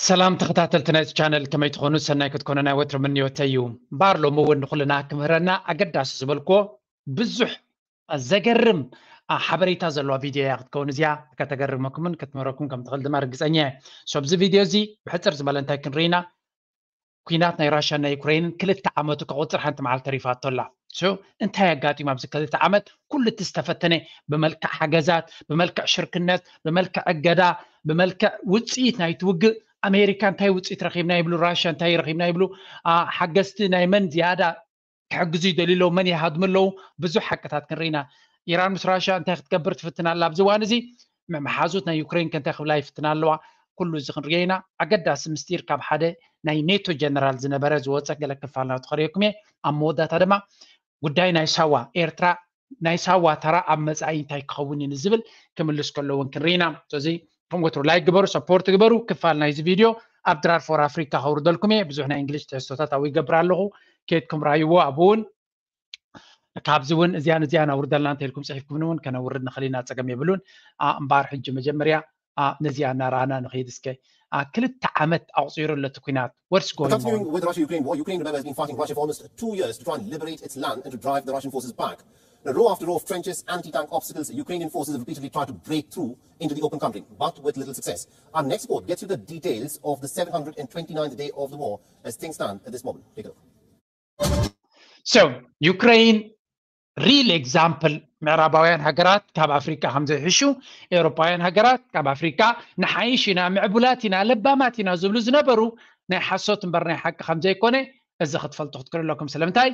ሰላም ተኸታተልቲ ናይዚ ቻነል፣ ከመይ ትኾኑ? ሰናይ ክትኮኑ ናይ ወትሩ ምንዮተይ እዩ። እምበኣር ሎሚ እውን ንኹልና ክምህረና ኣገዳሲ ዝበልክዎ ብዙሕ ዘገርም ሓበሬታ ዘለዋ ቪድዮ እያ ክትከውን። እዚኣ ከተገርመኩምን ክትምህረኩም ከም ትኽእል ድማ ርግፀኛ እየ። ሶ ኣብዚ ቪድዮ እዚ ብሕፅር ዝበለ እንታይ ክንርኢ ኢና? ኲናት ናይ ራሽያን ናይ ዩክሬንን ክልተ ዓመቱ ከቑፅር ሓንቲ መዓልቲ ተሪፋቶ ኣላ። እንታይ ኣጋጢሙ ኣብዚ ክልተ ዓመት? ኩሉ እቲ ዝተፈተነ ብመልክዕ ሓገዛት፣ ብመልክዕ ሽርክነት፣ ብመልክዕ እገዳ፣ ብመልክዕ ውፅኢት ናይቲ ውግእ፣ ኣሜሪካ እንታይ ውፅኢት ረኺብና ይብሉ፣ ራሽያ እንታይ ረኺብና ይብሉ፣ ሓገዝቲ ናይ መን ዝያዳ ክሕግዙ ይደልዩ ኣለዉ፣ መን ይሃድሙ ኣለዉ፣ ብዙሕ ሓቅታት ክንርኢ ኢና። ኢራን ምስ ራሽያ እንታይ ክትገብር ትፍትን ኣላ ኣብዚ እዋን እዚ? መሓዙት ናይ ዩክሬን ከ እንታይ ክብላ ይፍትና ኣለዋ? ኩሉ እዚ ክንሪኦ ኢና። ኣገዳሲ ምስጢር ካብ ሓደ ናይ ኔቶ ጀነራል ዝነበረ ዝወፀ ገለ ክፋል ናቱ ከርእየኩም እየ። ኣብ መወዳእታ ድማ ጉዳይ ናይ ሳዋ፣ ኤርትራ ናይ ሳዋ ተራ ኣብ መጻኢ እንታይ ክኸውን እዩ ንዝብል ክምልስ ከሎ እውን ክንርኢ ኢና። ስለዚ ከም ወትሩ ላይክ ግበሩ፣ ሰፖርት ግበሩ። ክፋል ናይዚ ቪድዮ ኣብ ድራር ፎር ኣፍሪካ ከውርደልኩም እየ። ብዙሕ ናይ እንግሊሽ ትሕዝቶታት ኣብኡ ይገብር ኣለኹ፣ ኬድኩም ራይዎ። ኣብኡ እውን ካብዚ እውን እዚያን እዚያን ኣውርደልና እንተኢልኩም ፅሒፍኩም እውን ከነውርድ ንኽእል ኢና፣ ፀገም የብሉን። እምበኣር ሕጂ መጀመርያ ነዚኣ እናረኣና ንኸይድ እስከ። ክልተ ዓመት ኣቑፂሩ ኣሎ እቲ ኲናት። What's going on? Continuing with the Russia-Ukraine war, Ukraine, remember, has been fighting Russia for almost two years to try and liberate its land and to drive the Russian forces back. Now, row after row of trenches, anti-tank obstacles, Ukrainian forces have repeatedly tried to break through into the open country, but with little success. Our next report gets you the details of the seven hundred and twenty-ninth day of the war as things stand at this moment. Take a look. So, Ukraine, real example፣ ምዕራባውያን ሃገራት ካብ ኣፍሪካ ከም ዘይሕሹ፣ ኤውሮፓውያን ሃገራት ካብ ኣፍሪካ ንሓይሽ ኢና፣ ምዕቡላት ኢና፣ ለባማት ኢና ዝብሉ ዝነበሩ ናይ ሓሶት እምበር ናይ ሓቂ ከም ዘይኮነ እዚ ክትፈልጡ ክትክእሉ ኣለኩም። ስለምንታይ?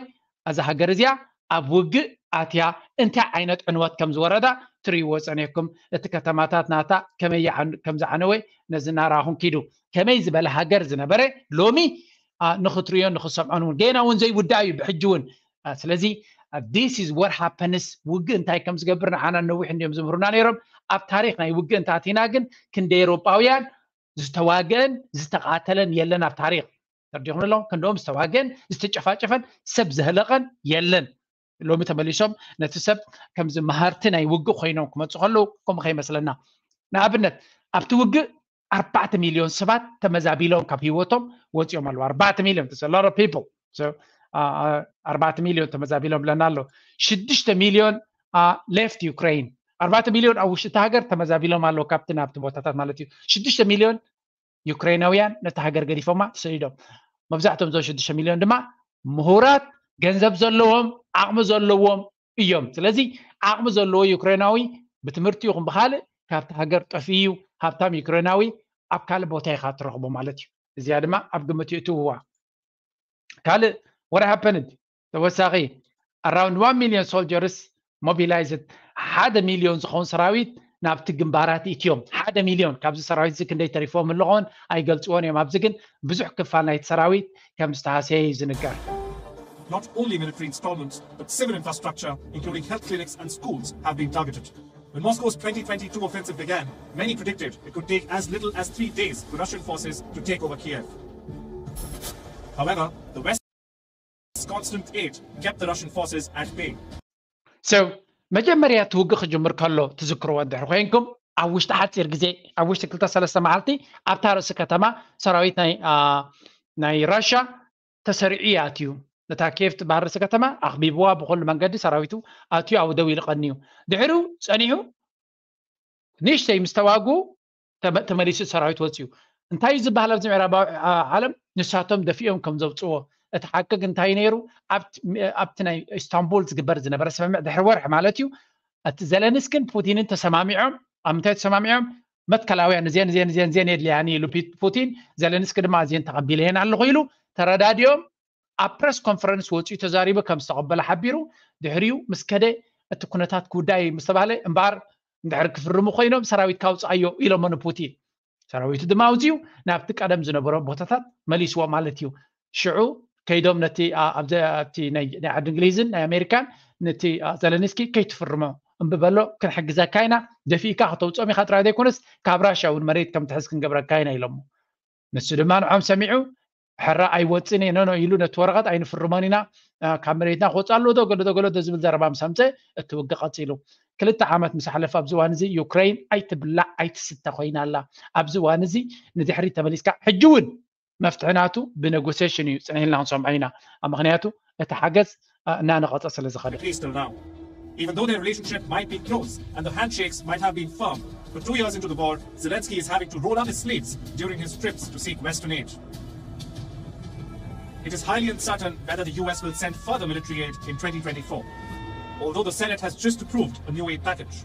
እዛ ሃገር እዚኣ ኣብ ውግእ ኣትያ እንታይ ዓይነት ዕንወት ከም ዝወረዳ ትርእይዎ ጸኒሕኩም። እቲ ከተማታት ናታ ከመይ ይዓን-፣ ከም ዝዓነወ ነዚ እናረኣኹም ኪዱ። ከመይ ዝበለ ሃገር ዝነበረ ሎሚ፣ ኣ፣ ንኽትርእዮን ንኽሰምዖን እውን ገና እውን ዘይውዳእ እዩ ብሕጂ እውን። ኣ፣ ስለዚ፣ ኣ፣ this is what happens። ውግእ እንታይ ከም ዝገብር ንዓና ነዊሕ እንዲዮም ዝምህሩና ነይሮም። ኣብ ታሪኽ ናይ ውግእ እንታቲና ግን ክንደይ ኤውሮጳውያን ዝተዋግአን ዝተቓተለን የለን ኣብ ታሪኽ። ተረዲኹም ኣለኹም? ክንድኦም ዝተዋግአን ዝተጨፋጨፈን ሰብ ዘህለቐን የለን። ሎሚ ተመሊሶም ነቲ ሰብ ከምዚ መሃርቲ ናይ ውግእ ኮይኖም ክመፁ ከለዉ ከምኡ ከይመስለና። ንኣብነት ኣብቲ ውግእ ኣርባዕተ ሚልዮን ሰባት ተመዛቢሎም ካብ ህይወቶም ወፂኦም ኣለዉ። ኣርባዕተ ሚልዮን፣ that's a lot of people። So, ኣ፣ ኣ፣ ኣርባዕተ ሚልዮን ተመዛቢሎም ብለና ኣሎ። ሽዱሽተ ሚልዮን፣ ኣ፣ left Ukraine። ኣርባዕተ ሚልዮን ኣብ ውሽጢ እታ ሃገር ተመዛቢሎም ኣለዉ፣ ካብቲ ናብቲ ቦታታት ማለት እዩ። ሽዱሽተ ሚልዮን ዩክሬናውያን ነቲ ሃገር ገዲፎማ ተሰዲዶም። መብዛሕትኦም እዞም ሽዱሽተ ሚልዮን ድማ ምሁራት፣ ገንዘብ ዘለዎም፣ ዓቕሚ ዘለዎም እዮም። ስለዚ ዓቕሚ ዘለዎ ዩክሬናዊ ብትምህርቲ ይኹን ብኻልእ ካብቲ ሃገር ጠፊኡ እዩ። ሃብታም ዩክሬናዊ ኣብ ካልእ ቦታ ኢኻ ትረኽቦ ማለት እዩ። እዚኣ ድማ ኣብ ግምት የእትውዋ። ካልእ፣ what happened? ተወሳኺ፣ around one million soldiers mobilized፣ ሓደ ሚልዮን ዝኸውን ሰራዊት ናብቲ ግንባራት እትዮም። ሓደ ሚልዮን። ካብዚ ሰራዊት እዚ ክንደይ ተሪፎም ኣለኾን ኣይገልፅዎን እዮም። ኣብዚ ግን ብዙሕ ክፋል ናይቲ ሰራዊት ከም ዝተሃሰየ እዩ ዝንገር። Not only military installments, but civil infrastructure, including health clinics and schools, have been targeted. When Moscow's twenty twenty-two offensive began, many predicted it could take as little as three days for Russian forces to take over Kiev. However, the West's constant aid kept the Russian forces at bay. So መጀመርያ እቲ ውግእ ክጅምር ከሎ ትዝክርዎ እንድሕር ኮይንኩም፣ ኣብ ውሽጢ ሓፂር ግዜ፣ ኣብ ውሽጢ ክልተ ሰለስተ መዓልቲ ኣብታ ርእሲ ከተማ ሰራዊት ናይ፣ ኣ፣ ናይ ራሻ ተሰሪዑ ይኣትዩ። ነታ ኬፍ ትበሃል ርእሲ ከተማ ኣኽቢብዋ፣ ብኹሉ መንገዲ ሰራዊቱ ኣትዩ ኣብኡ ደው ኢሉ ቀንዩ። ድሕሪኡ ጸኒሑ ንእሽተይ ምስ ተዋግኡ ተመ-፣ ተመሊሱ ሰራዊት ወፅዩ። እንታይ እዩ ዝበሃል ኣብዚ ምዕራባዊ፣ ዓ-፣ ዓለም? ንሳቶም ደፊኦም ከም ዘውፅዎ። እቲ ሓቂ ግን እንታይ ነይሩ? ኣብቲ፣ ኣብቲ ናይ ኢስታንቡል ዝግበር ዝነበረ ስምምዕ ድሕሪ ወርሒ ማለት እዩ፣ እቲ ዘለንስክን ፑቲንን ተሰማሚዖም። ኣብ ምንታይ ተሰማሚዖም? መትከላውያን እዚአን፣ እዚአን፣ እዚአን፣ እዚአን የድልያኒ ኢሉ ፒ-፣ ፑቲን፣ ዘለንስኪ ድማ እዚአን ተቐቢለየን ኣለኹ ኢሉ ተረዳዲኦም። ኣብ ፕረስ ኮንፈረንስ ወፂኡ ተዛሪቡ ከም ዝተቐበለ ሓቢሩ። ድሕሪኡ ምስ ከደ እቲ ኩነታት ክውዳእ እዩ ምስ ተባህለ እምበኣር እንድሕር ክፍርሙ ኮይኖም ሰራዊትካ ኣውፅኣዮ ኢሎሞ ንፑቲን። ሰራዊቱ ድማ ኣውፅኡ ናብቲ ቀደም ዝነበሮ ቦታታት መሊስዎ ማለት እዩ። ሽዑ ከይዶም ነቲ፣ ኣ-፣ ኣብዚ፣ ኣብቲ ናይ፣ ናይ ዓዲ እንግሊዝን ናይ ኣሜሪካን ነቲ፣ ኣ፣ ዘለንስኪ ከይትፍርሞ እምቢ በሎ፣ ክንሕግዘካ ኢና፣ ደፊእካ ከተውፅኦም ኢኻ ጥራይ ዘይኮነስ ካብ ራሻ እውን መሬት ከም ትሕዝ ክንገብረካ ኢና ኢሎሞ። ንሱ ድማ ንዖም ሰሚዑ ሕራ ኣይወፅን እየ ኖኖ ኢሉ ነቲ ወረቐት ኣይንፍርሞን ኢና፣ ካብ መሬትና ክወፅእ ኣለዎ ዶ ገሎ ዶ ገሎ ዶ ዝብል ዘረባ ምስ ኣምፀ እቲ ውግእ ቀፂሉ። ክልተ ዓመት ምስ ሓለፈ ኣብዚ እዋን እዚ ዩክሬን ኣይትብላዕ ኣይትስተ ኮይና ኣላ። ኣብዚ እዋን እዚ ንድሕሪት ተመሊስካ ሕጂ እውን መፍትሒ ናቱ ብኔጎሲዬሽን እዩ ፅንሕ ኢልና ክንሰምዖ ኢና። ምክንያቱ እቲ ሓገዝ እናነቐፀ ስለ ዝኸደ። Even though their relationship might be close and the handshakes might have been firm, but two years into the war, Zelensky is having to roll up his sleeves during his trips to seek Western aid. It is highly uncertain whether the U S will send further military aid in twenty twenty-four, although the Senate has just approved a new aid package.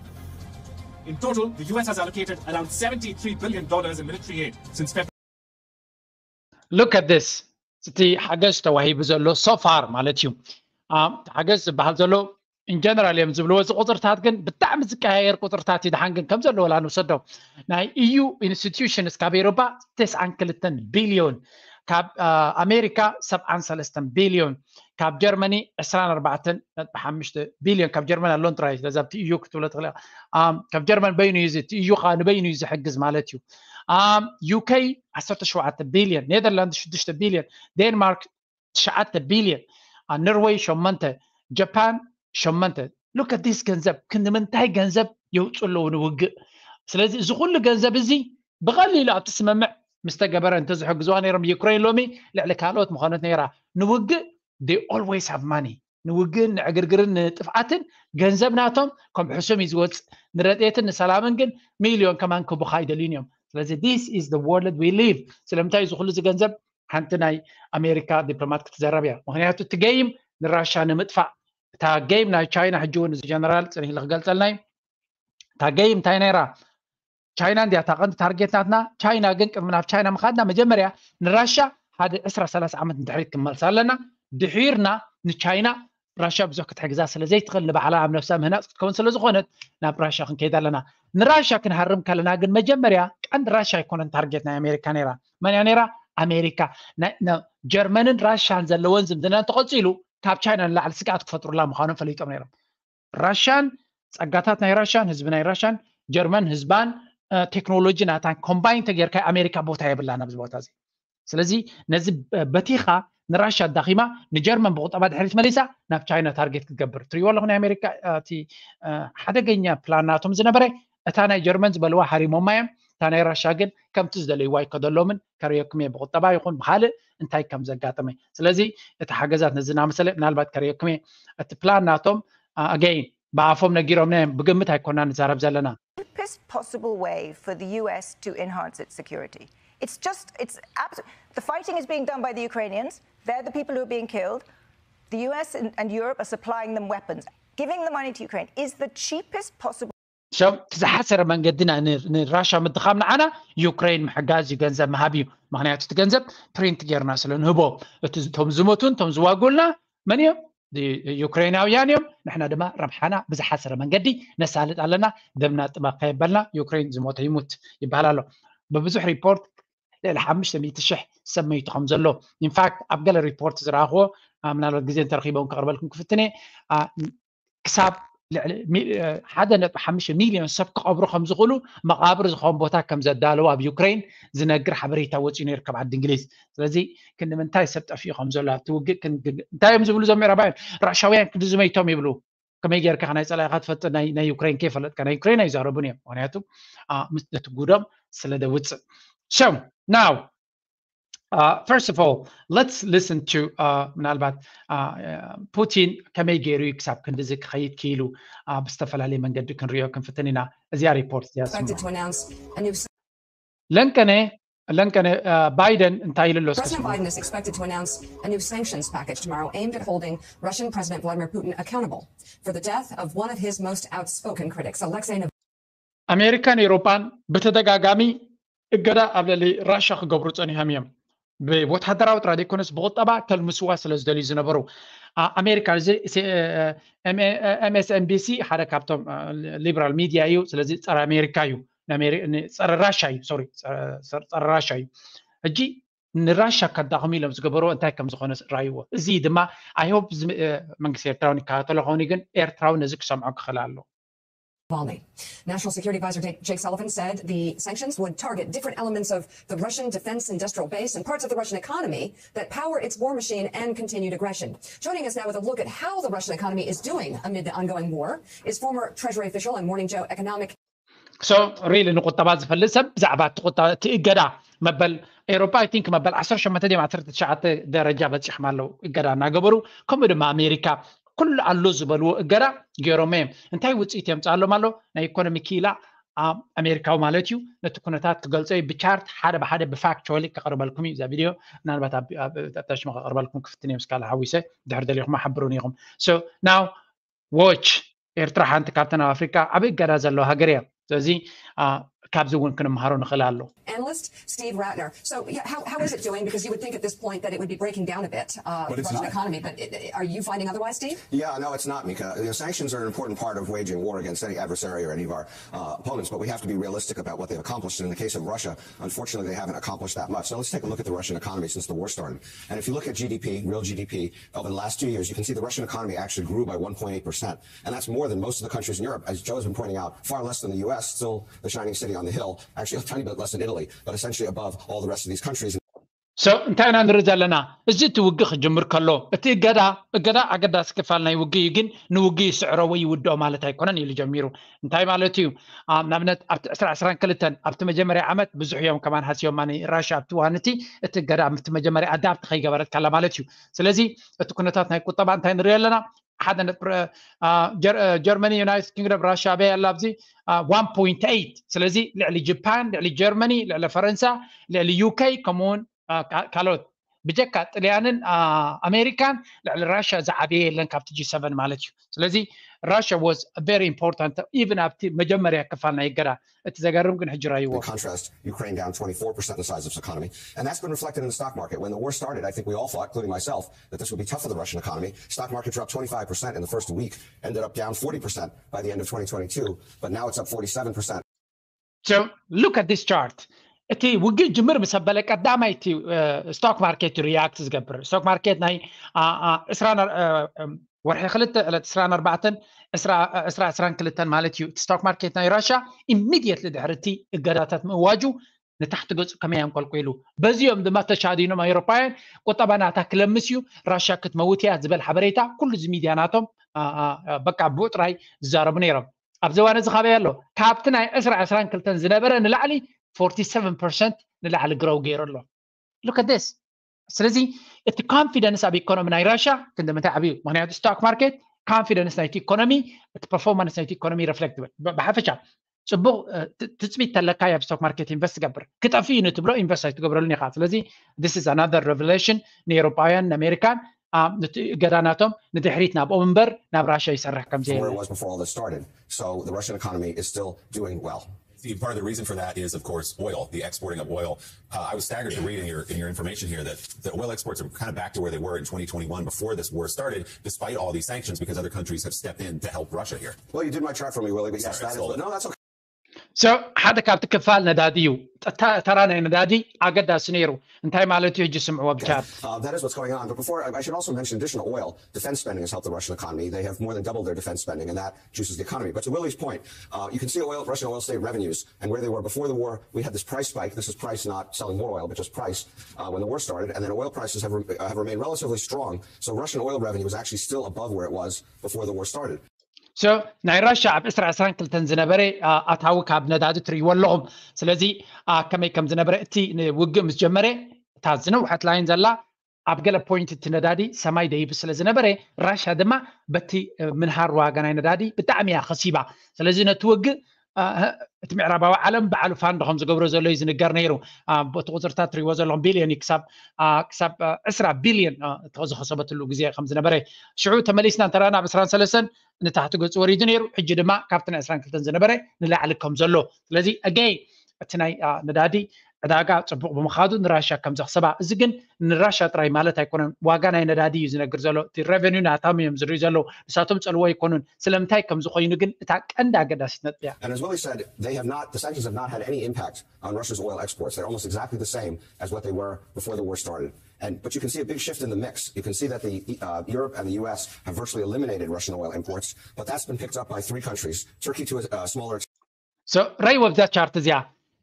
In total, the U S has allocated around seventy-three billion dollars in military aid since February. Look at this. እቲ ሓገዝ ተዋሂቡ ዘሎ so far ማለት እዩ። እቲ ሓገዝ ዝበሃል ዘሎ in general እዮም ዝብልዎ። እዚ ቁፅርታት ግን ብጣዕሚ ዝቀያየር ቁፅርታት እዩ። ድሓን ግን ከም ዘለወላ ንውሰዶ። ናይ E U institutions ካብ ኤሮፓ ተስዓን ክልተን ቢልዮን፣ ካብ ኣሜሪካ ሰብዓን ሰለስተን ቢልዮን፣ ካብ ጀርመኒ ዕስራን ኣርባዕተን ነጥቢ ሓሙሽተ ቢልዮን። ካብ ጀርመን ኣሎን ጥራይ፣ ስለዚ ኣብቲ E U ክትብሎ ትኽእል ኢኻ። ካብ ጀርመን በይኑ እዩ እዚ፣ እቲ E U ከዓ ንበይኑ እዩ ዝሕግዝ ማለት እዩ። ዩኬ ዓሰርተ ሸውዓተ ቢልዮን፣ ኔዘርላንድ ሽዱሽተ ቢልዮን፣ ዴንማርክ ትሽዓተ ቢልዮን፣ ኖርወይ ሸሞንተ፣ ጃፓን ሸሞንተ። Look at this ገንዘብ፣ ክንዲ ምንታይ ገንዘብ የውፅኡ ኣለዉ ንውግእ። ስለዚ እዚ ኩሉ ገንዘብ እዚ ብቐሊሉ ኣብቲ ስምምዕ ምስ ተገበረ እንተዝሕግዝዋ ነይሮም ዩክሬን ሎሚ ልዕሊ ካልኦት ምኾነት ነይራ። ንውግእ they always have money። ንውግእን ንዕግርግርን ንጥፍኣትን ገንዘብ ናቶም ከም ሕሱም እዩ ዝወፅእ። ንረድኤትን ንሰላምን ግን ሚልዮን ከማን ክቡኻ ኣይደልዩን እዮም። ስለዚ this is the world we live። ስለምንታይ እዚ ኩሉ እዚ ገንዘብ ሓንቲ ናይ ኣሜሪካ ዲፕሎማት ክትዘረብ እያ። ምክንያቱ እቲ ገይም ንራሻ ንምጥፋእ፣ እታ ገይም ናይ ቻይና ሕጂ እውን እዚ ጀነራል ፅንሕ ኢሉ ክገልፀልና እዩ። እታ ገይም እንታይ ነይራ? ቻይና እንዲያ እታ ቀንዲ ታርጌት ናትና። ቻይና ግን ቅድሚ ናብ ቻይና ምኻድና መጀመርያ ንራሻ ሓደ ዕስራ ሰላሳ ዓመት ንድሕሪት ክንመልሳ ኣለና። ድሒርና ንቻይና ራሻ ብዙሕ ክትሕግዛ ስለ ዘይትኽእል ንባዕላ ኣብ ነፍሳ ምህናፅ ክትከውን ስለ ዝኾነት ናብ ራሻ ክንከይድ ኣለና። ንራሻ ክንሃርም ከለና ግን መጀመርያ ቀንዲ ራሻ ኣይኮነን ታርጌት ናይ ኣሜሪካ ነይራ። መን እያ ነይራ? ኣሜሪካ። ጀርመንን ራሻን ዘለወን ዝምድና እንተቐፂሉ ካብ ቻይና ንላዕሊ ስግኣት ክፈጥሩላ ምዃኖም ፈሊጦም ነይሮም። ራሻን ጸጋታት ናይ ራሻን ህዝቢ ናይ ራሻን ጀርመን ህዝባን ቴክኖሎጂ ናታን ኮምባይን ተጌርካ ኣሜሪካ ቦታ የብላን ኣብዚ ቦታ እዚ። ስለዚ ነዚ በቲኻ ንራሻ ኣዳኺማ ንጀርመን ብቁጠባ ድሕሪት መሊሳ ናብ ቻይና ታርጌት ክትገብር ትሪእዎ ኣለኹ። ናይ ኣሜሪካ እቲ ሓደገኛ ፕላን ናቶም ዝነበረ እታ ናይ ጀርመን ዝበልዋ ሃሪሞማ እዮም። እታ ናይ ራሻ ግን ከምቲ ዝደለይዋ ኣይከደሎምን። ከርእየኩም እየ ብቁጠባ ይኹን ብካልእ እንታይ ከም ዘጋጠመ። ስለዚ እቲ ሓገዛት ነዚ እናመሰለ ምናልባት ከርእየኩም እየ። እቲ ፕላን ናቶም ኣገይን ብኣፎም ነጊሮምና እዮም። ብግምት ኣይኮና ንዛረብ ዘለና። Cheapest possible way for the U S to enhance its security. It's just, it's abs- the fighting is being done by the Ukrainians. They're the people who are being killed. The U S and, and Europe are supplying them weapons. Giving the money to Ukraine is the cheapest possible ሸው እቲ ዝሓሰረ መንገዲ ንራሻ ምድኻም ንዓና ዩክሬን ምሕጋዝ እዩ፣ ገንዘብ ምሃብ እዩ። ምክንያቱ እቲ ገንዘብ ፕሪንት ጌርና ስለ ንህቦ እቶም ዝሞቱን እቶም ዝዋጉልና መን እዮም? ዩክሬናውያን እዮም። ንሕና ድማ ረብሓና ብዝሓሰረ መንገዲ ነሳልጥ ኣለና። ደምና ጥበ ከየበልና ዩክሬን ዝሞተ ይሙት ይበሃል ኣሎ። ብብዙሕ ሪፖርት ልዕሊ ሓሙሽተ ሚእቲ ሽሕ ሰብ መይቱ ከም ዘሎ ኢንፋክት ኣብ ገለ ሪፖርት ዝረኣኽዎ ምናልባት ግዜ እንተረኪቦም ከቕርበልኩም ክፍትነ ክሳብ ሓደ ነጥቢ ሓሙሽተ ሚልዮን ሰብ ክቐብሩ ከም ዝኽእሉ መቓብር ዝኸውን ቦታ ከም ዘዳለዉ ኣብ ዩክሬን ዝነግር ሓበሬታ ወፂኡ ነይሩ ካብ ዓዲ እንግሊዝ። ስለዚ ክንዲ ምንታይ ሰብ ጠፊኡ ከም ዘሎ ኣብቲ ውግእ እንታይ እዮም ዝብሉ እዞም ምዕራባውያን? ራሻውያን ክንዲ ዝመይቶም ይብሉ። ከመይ ጌርካ ናይ ፀላኢኻ ትፈልጥ ናይ ዩክሬን ከይፈለጥካ? ናይ ዩክሬን ኣይዛረቡን እዮም። ምክንያቱ ነቲ ጉዶም ስለ ደውፅእ። So now Uh, first of all, let's listen to uh, ምናልባት uh, ፑቲን ከመይ ገይሩ ክሳብ ክንድዚ ክኸይድ ክኢሉ ብዝተፈላለየ መንገዲ ክንሪኦ ክንፍትን ኢና። እዚኣ ሪፖርት እዚኣ ለንቀነ ለንቀነ ባይደን እንታይ ኢሉ ኣሎ? President Biden is expected to announce a new sanctions package tomorrow aimed at holding Russian President Vladimir Putin accountable for the death of one of his most outspoken critics, Alexei Navalny. ኣሜሪካን ኤውሮጳን ብተደጋጋሚ እገዳ ኣብ ልዕሊ ራሻ ክገብሩ ጸኒሖም እዮም። ብወታደራዊ ጥራይ ዘይኮነስ ብቁጠባ ከልምስዋ ስለ ዝደልዩ ዝነበሩ ኣሜሪካ እዚ ኤምኤስኤንቢሲ ሓደ ካብቶም ሊበራል ሚድያ እዩ። ስለዚ ጸረ ኣሜሪካ እዩ፣ ጸረ ራሻ እዩ፣ ሶሪ ጸረ ራሻ እዩ። ሕጂ ንራሻ ከዳኽሙ ኢሎም ዝገበርዎ እንታይ ከም ዝኾነ ራይዎ። እዚ ድማ ኣይሆፕ መንግስቲ ኤርትራ እውን ይከታተሎ ከውን ግን ኤርትራዊ ነዚ ክሰምዖ ክኽእል ኣሎ። Navalny. National Security Advisor Jake Sullivan said the sanctions would target different elements of the Russian defense industrial base and parts of the Russian economy that power its war machine and continued aggression. Joining us now with a look at how the Russian economy is doing amid the ongoing war is former Treasury official and Morning Joe economic so really ንቁጠባ ዝፈልጥ ሰብ ብዛዕባ እቲ ቁጠባ እቲ እገዳ መበል ኤሮፓ I think መበል ዓሰርተ ሸሞንተ ድዮም ዓሰርተ ትሽዓተ ደረጃ በፂሖም ኣለዉ እገዳ እናገበሩ ከምኡ ድማ ኣሜሪካ ኩሉ ኣሎ ዝበልዎ እገዳ ገይሮም እዮም እንታይ ውፅኢት የምፅኣሎም ኣሎ ናይ ኢኮኖሚ ክኢላ ኣሜሪካዊ ማለት እዩ ነቲ ኩነታት ክገልፆ እዩ ብቻርት ሓደ ብሓደ ብፋክቹዋሊ ከቕርበልኩም እዩ እዛ ቪድዮ ምናልባት ኣታሽሞ ከቕርበልኩም ክፍትን እዮም ስካል ሓዊሰ ድሕር ደሊኹም ሓብሩን ኢኹም so now watch ኤርትራ ሓንቲ ካብተን ኣብ ኣፍሪካ ዓበይ እገዳ ዘለዋ ሃገር እያ ስለዚ ካብዚ እውን ክንምሃሮ ንኽእል ኣሎ Analyst Steve Rattner. So, yeah, how, how is it doing? Because you would think at this point that it would be breaking down a bit, uh, But the it's Russian not. economy. But it, are you finding otherwise, Steve? Yeah, no, it's not, Mika. You know, sanctions are an important part of waging war against any adversary or any of our uh, opponents, but we have to be realistic about what they've accomplished. And in the case of Russia, unfortunately, they haven't accomplished that much. So let's take a look at the Russian economy since the war started. And if you look at G D P, real G D P, over the last two years, you can see the Russian economy actually grew by one point eight percent. And that's more than most of the countries in Europe. As Joe's been pointing out, far less than the U S, still the shining city on the hill, actually a tiny bit less than Italy, but essentially above all the rest of these countries. so እንታይ ኢና ንርኢ ዘለና እዚ እቲ ውግእ ክጅምር ከሎ እቲ እገዳ እገዳ ኣገዳሲ ክፋል ናይ ውግእ እዩ ግን ንውግእ ይስዕሮ ወይ ይውድኦ ማለት ኣይኮነን ኢሉ ጀሚሩ እንታይ ማለት እዩ ንኣብነት ኣብቲ ዕስራ ዕስራን ክልተን ኣብቲ መጀመርያ ዓመት ብዙሕ እዮም ከማን ሃስዮማ ራሽያ ኣብቲ ዋንቲ እቲ እገዳ ኣብቲ መጀመርያ ኣዳፕት ከይገበረት ካላ ማለት እዩ ስለዚ እቲ ኩነታት ናይ ቁጠባ እንታይ ንሪኦ ኣለና ሓደ ነጥቢ ጀርመኒ ዩናይትድ ኪንግደም ራሽያ ኣበይ ኣላ ኣብዚ one point eight ስለዚ ልዕሊ ጃፓን ልዕሊ ጀርመኒ ልዕሊ ፈረንሳ ልዕሊ ዩኬ ከምኡውን ካልኦት ብጀካ ጥልያንን ኣሜሪካን ልዕሊ ራሽያ ዝዓበየ የለን ካብቲ ጂ7 ማለት እዩ ስለዚ Russia was very important even ኣብቲ መጀመርያ ክፋል ናይ እገዳ እቲ ዘገርም ግን ሕጂ ራይዎ In contrast, Ukraine down twenty-four percent the size of its economy. And that's been reflected in the stock market. When the war started, I think we all thought, including myself, that this would be tough for the Russian economy. Stock market dropped twenty-five percent in the first week, ended up down forty percent by the end of twenty twenty-two, but now it's up forty-seven percent. So look at this chart. እቲ ውግእ ጅምር ምስ ኣበለ ቀዳማይ እቲ ስቶክ ማርኬት ሪያክት ዝገብር ስቶክ ማርኬት ናይ ወርሒ ክልተ ዕለት ዕስራን ኣርባዕተን ዕስራ ዕስራን ክልተን ማለት እዩ እቲ ስቶክ ማርኬት ናይ ራሽያ ኢሚድየትሊ ድሕሪ እቲ እገዳታት ምእዋጁ ንታሕቲ ገፁ ከመይ ኣንቆልቁሉ በዚኦም ድማ ተሻዲኖም ኣውሮፓውያን ቁጠባ ናታ ክለምስ እዩ ራሽያ ክትመውት እያ ዝበል ሓበሬታ ኩሉ እዚ ሚድያ ናቶም በቃ ብኡ ጥራይ ዝዛረቡ ነይሮም ኣብዚ እዋን እዚ ካበይ ኣሎ ካብቲ ናይ ዕስራ ዕስራን ክልተን ዝነበረ ንላዕሊ ፎርቲ ሰቨን ፐርሰንት ንላዕሊ ግረው ገይሩ ኣሎ look at this ስለዚ እቲ ኮንፊደንስ ኣብ ኢኮኖሚ ናይ ራሽያ ክንዲ ምንታይ ዓብዩ ምክንያቱ ስቶክ ማርኬት ኮንፊደንስ ናይቲ ኢኮኖሚ እቲ ፐርፎርማንስ ናይቲ ኢኮኖሚ ሪፍሌክት ይብል ብሓፈሻ ፅቡቅ ትፅቢት ተለካ ኣብ ስቶክ ማርኬት ኢንቨስት ትገብር ክጠፍእ እዩ ንትብሎ ኢንቨስት ኣይትገብረሉን ኢኻ ስለዚ this is another revelation ንኤሮፓውያን ንኣሜሪካን እቲ እገዳ ናቶም ንድሕሪት ናብኦም እምበር ናብ ራሽያ ይሰርሕ ከም From where ዘይብሉ it was before all this started. So the Russian economy is still doing well. Steve, part of the reason for that is, of course, oil, the exporting of oil. Uh, I was staggered to read in your in your information here that the oil exports are kind of back to where they were in twenty twenty-one before this war started, despite all these sanctions, because other countries have stepped in to help Russia here. Well, you did my chart for me, Willie, but yes, Sorry, that is. sold. No, that's okay. so ሓደ ካብቲ ክፋል ነዳዲ እዩ ተራ ናይ ነዳዲ ኣገዳሲ ነይሩ እንታይ ማለት እዩ ሕጂ ስምዕዎ ብቻር Uh, that is what's going on. But before, I, I should also mention additional oil. Defense spending has helped the Russian economy. They have more than doubled their defense spending, and that juices the economy. But to Willie's point, uh, you can see oil, Russian oil state revenues and where they were before the war. We had this price spike. This is price not selling more oil, but just price uh, when the war started. And then oil prices have, re- have remained relatively strong. So Russian oil revenue is actually still above where it was before the war started. so ናይ ራሽያ ኣብ ዕስራ ዕስራን ክልተን ዝነበረ ኣታዊ ካብ ነዳዲ ትርእይዎ ኣለኹም ስለዚ ከመይ ከም ዝነበረ እቲ ውግእ ምስ ጀመረ እታ ዝነውሐት ላይን ዘላ ኣብ ገለ ፖይንት እቲ ነዳዲ ሰማይ ደይብ ስለ ዝነበረ ራሽያ ድማ በቲ ምንሃር ዋጋ ናይ ነዳዲ ብጣዕሚ እያ ከሲባ ስለዚ ነቲ ውግእ እቲ ምዕራባዊ ዓለም ባዕሉ ፋንድ ከም ዝገብሮ ዘሎ እዩ ዝንገር ነይሩ በቲ ቁፅርታት ትሪዎ ዘለኹም ቢልዮን ክሳብ ክሳብ ዕስራ ቢልዮን ዝኸሰበትሉ ግዜ ከም ዝነበረ ሽዑ ተመሊስና እንተረና ኣብ ዕስራን ሰለስተን ንታሕቲ ገፁ ወሪዱ ነይሩ ሕጂ ድማ ካብቲ ናይ ዕስራን ክልተን ዝነበረ ንላዕሊ ከም ዘሎ ስለዚ ኣገይ እቲ ናይ ነዳዲ ዕዳጋ ፅቡቕ ብምኻዱ ንራሻ ከም ዘኽሰባ። እዚ ግን ንራሻ ጥራይ ማለት ኣይኮነን። ዋጋ ናይ ነዳዲ እዩ ዝነግር ዘሎ። እቲ revenue ናታም እዮም ዝርኢ ዘለዉ። ንሳቶም ፀልዎ ኣይኮኑን። ስለምንታይ ከም ዝኾይኑ ግን እታ ቀንዲ ኣገዳሲት ነጥቢ እያ። And as Willie said, they have not, the sanctions have not had any impact on Russia's oil exports. They're almost exactly the same as what they were before the war started. And but you can see a big shift in the mix. You can see that the uh, Europe and the U S have virtually eliminated Russian oil imports, but that's been picked up by three countries. Turkey to a, a smaller extent. So, ራይ ወብዛ ቻርት እዚኣ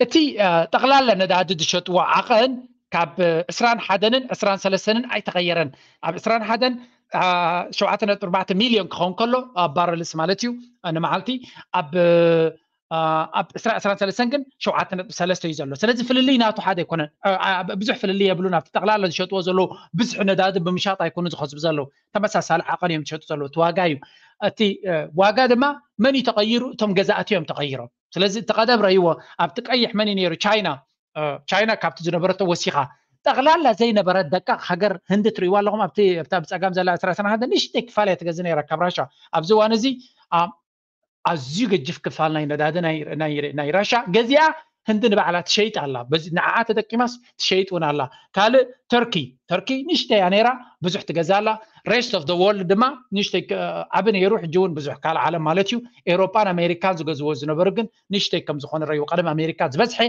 እቲ ጠቕላላ ነዳዲ ዝሸጥዎ ዓቐን ካብ ዕስራን ሓደን ዕስራን ሰለስተን ኣይተቐየረን። ኣብ ዕስራን ሓደን ሸውዓተ ነጥቢ ኣርባዕተ ሚልዮን ክኸውን ከሎ፣ ኣብ ባረልስ ማለት እዩ፣ ንመዓልቲ ኣብ ኣብ ዕስራ ዕስራን ሰለስተን ግን ሸውዓተ ነጥቢ ሰለስተ እዩ ዘሎ። ስለዚ ፍልልይ ናቱ ሓደ ኣይኮነን፣ ብዙሕ ፍልልይ የብሉን። ኣብቲ ጠቕላላ ዝሸጥዎ ዘለዉ ብዝሒ ነዳዲ ብምሻጥ ኣይኮኑ ዝኸስቡ ዘለዉ፣ ተመሳሳሊ ዓቐን እዮም ዝሸጡ ዘለዉ። እቲ ዋጋ እዩ። እቲ ዋጋ ድማ መን እዩ ተቐይሩ? እቶም ገዛእቲ እዮም ተቐይሮም። ስለዚ እቲ ቀደም ረእይዎ፣ ኣብቲ ቀይሕ መን እዩ ነይሩ? ቻይና። ቻይና ካብቲ ዝነበረቶ ወሲኻ ጠቕላላ ዘይነበረት ደቃቕ ሃገር ህንዲ ትርእይዋ ኣለኹም። ኣብቲ ኣብታ ብፀጋም ዘላ ዕስራ ዕስራን ሓደን ንእሽተይ ክፋል እያ ትገዝእ ነይራ ካብ ራሻ። ኣብዚ እዋን እዚ ኣዝዩ ገጅፍ ክፋል ናይ ነዳዲ ናይ ራሻ ገዚኣ ህንዲ ንባዕላ ትሸይጥ ኣላ። በዚ ንዓኣ ተጠቂማስ ትሸይጥ እውን ኣላ። ካልእ ተርኪ፣ ተርኪ ንእሽተይ እያ ነይራ፣ ብዙሕ ትገዝእ ኣላ። Rest of the world ድማ ንእሽተይ ዓቢ ነይሩ፣ ሕጂ እውን ብዙሕ ካልእ ዓለም ማለት እዩ። ኤውሮጳን ኣሜሪካን ዝገዝዎ ዝነበሩ ግን ንእሽተይ ከም ዝኾነ ረእይዎ። ቀደም ኣሜሪካ ዝበዝሐ፣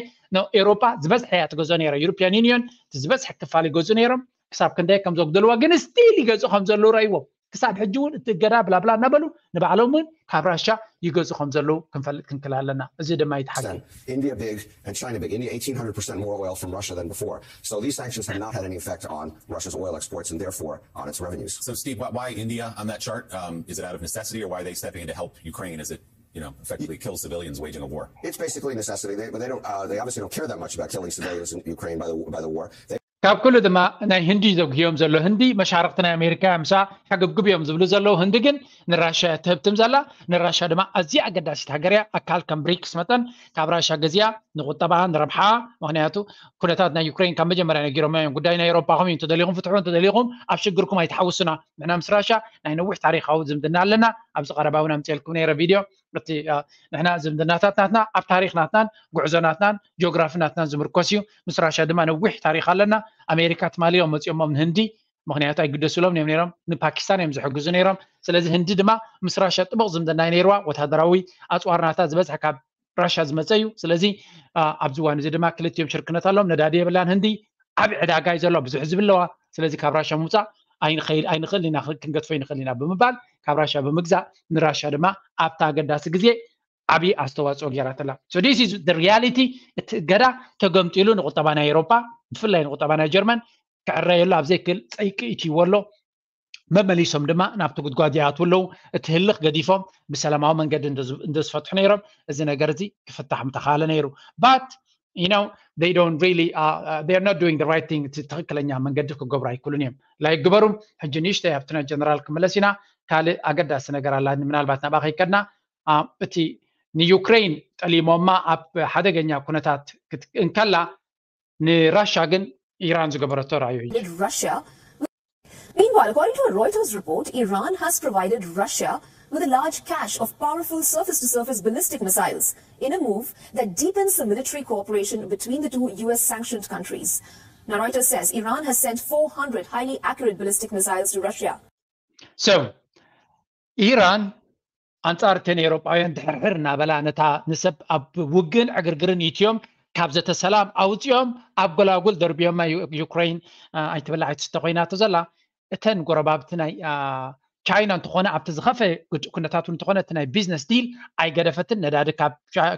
ኤውሮጳ ዝበዝሐ እያ ትገዝኦ ነይራ። European Union እቲ ዝበዝሐ ክፋል ይገዝኡ ነይሮም። ክሳብ ክንደይ ከም ዘጉደልዋ ግን still ይገዝኡ ከም ዘለዉ ረእይዎም። ክሳብ ሕጂ እውን እቲ እገዳ ብላብላ እናበሉ ንባዕሎም እውን ካብ ራሻ ይገዝኡ ከም ዘለዉ ክንፈልጥ ክንክል ኣለና። እዚ ድማ ይተሓገ። India big and China big. India eighteen hundred percent more oil from Russia than before. So these sanctions have not had any effect on Russia's oil exports and therefore on its revenues. So Steve, why, why India on that chart? Um, is it out of necessity, or why are they stepping in to help Ukraine as it, you know, effectively kills civilians waging a war? It's basically necessity. They, they don't. Uh, they obviously don't care that much about killing civilians in Ukraine by the by the war. They ካብ ኩሉ ድማ ናይ ህንዲ ዘጉህዮም ዘሎ። ህንዲ መሻርክቲ ናይ ኣሜሪካ ምሳ ሕግብግብ እዮም ዝብሉ ዘለዉ። ህንዲ ግን ንራሻ እያ ትህብትም ዘላ። ንራሻ ድማ ኣዝያ ኣገዳሲት ሃገር እያ። ኣካል ከም ብሪክስ መጠን ካብ ራሻ ገዚኣ ንቁጠባ ንረብሓ። ምክንያቱ ኩነታት ናይ ዩክሬን ካብ መጀመርያ ነጊሮም እዮም። ጉዳይ ናይ ኤውሮጳኹም እዩ፣ እንተደሊኹም ፍትሑ፣ እንተደሊኹም ኣብ ሽግርኩም ኣይትሓውሱና። ንሕና ምስ ራሻ ናይ ነዊሕ ታሪካዊ ዝምድና ኣለና። ኣብዚ ቀረባ እውን ኣምፅኤልኩም ነይረ ቪድዮ። እቲ ንሕና ዝምድናታት ናትና ኣብ ታሪክ ናትናን ጉዕዞ ናትናን ጂኦግራፊ ናትናን ዝምርኮስ እዩ። ምስ ራሻ ድማ ነዊሕ ታሪክ ኣለና። ኣሜሪካ ትማሊ እዮም መፂኦሞም ንህንዲ፣ ምክንያቱ ኣይግደሱሎም እዮም ነይሮም። ንፓኪስታን እዮም ዝሕግዙ ነይሮም። ስለዚ ህንዲ ድማ ምስ ራሻ ጥቡቕ ዝምድና ነይርዋ። ወታደራዊ ኣፅዋር ናታ ዝበዝሐ ካብ ራሻ ዝመፀ እዩ። ስለዚ ኣብዚ እዋን እዚ ድማ ክልቲኦም ሽርክነት ኣለዎም። ነዳዲ የብላን ህንዲ፣ ዓቢ ዕዳጋ እዩ ዘለዋ፣ ብዙሕ ህዝቢ ኣለዋ። ስለዚ ካብ ራሻ ምውፃእ ኣይንኽእል ኢና፣ ክንገድፎ ኣይንኽእል ኢና ብምባል ካብ ራሻ ብምግዛእ ንራሻ ድማ ኣብታ ኣገዳሲ ግዜ ዓቢ ኣስተዋፅኦ ገይራትላ። So this is the reality። እቲ እገዳ ተገምጢሉ ንቁጠባ ናይ ኤውሮጳ፣ ብፍላይ ንቁጠባ ናይ ጀርመን ክዕረየሉ ኣብ ዘይክእል ጸይቂ እትይዎ ኣሎ። መመሊሶም ድማ ናብቲ ጉድጓድ ይኣትዉ ኣለዉ። እቲ ህልኽ ገዲፎም ብሰላማዊ መንገዲ እንተዝፈትሑ ነይሮም፣ እዚ ነገር እዚ ክፍታሕ ምተኻለ ነይሩ። But you know, they don't really, uh, uh, they're not doing the right thing። ትኽክለኛ መንገዲ ክገብሩ ኣይክእሉን እዮም። ላይክ ግበሩ። ሕጂ ንእሽተይ ኣብቲ ናይ ጀነራል ክምለስ ኢና። ካልእ ኣገዳሲ ነገር ኣላ፣ ምናልባት ናብኣ ከይከድና፣ እቲ ንዩክሬን ጠሊሞማ ኣብ ሓደገኛ ኩነታት እንከላ፣ ንራሻ ግን ኢራን ዝገበረቶ ራእዩ እዩ። Russia. Meanwhile, according to a Reuters report, Iran has provided Russia with a large cache of powerful surface-to-surface ballistic missiles in a move that deepens the military cooperation between the two U S sanctioned countries. Now, Reuters says Iran has sent four hundred highly accurate ballistic missiles to Russia. So, ኢራን ኣንጻር እተን ኤውሮጳውያን ድሕርሕር እናበላ ነታ ንሰብ ኣብ ውግእን ዕግርግርን ኢትዮም ካብ ዘተሰላም ኣውጺኦም ኣብ ጎላጉል ደርብዮማ። ዩክሬን ኣይትበላ ኣይትስተ ኮይናቶ ዘላ። እተን ጎረባብቲ ናይ ቻይና እንተኾነ ኣብቲ ዝኸፈ ኩነታት እውን እንተኾነ እቲ ናይ ቢዝነስ ዲል ኣይገደፈትን። ነዳዲ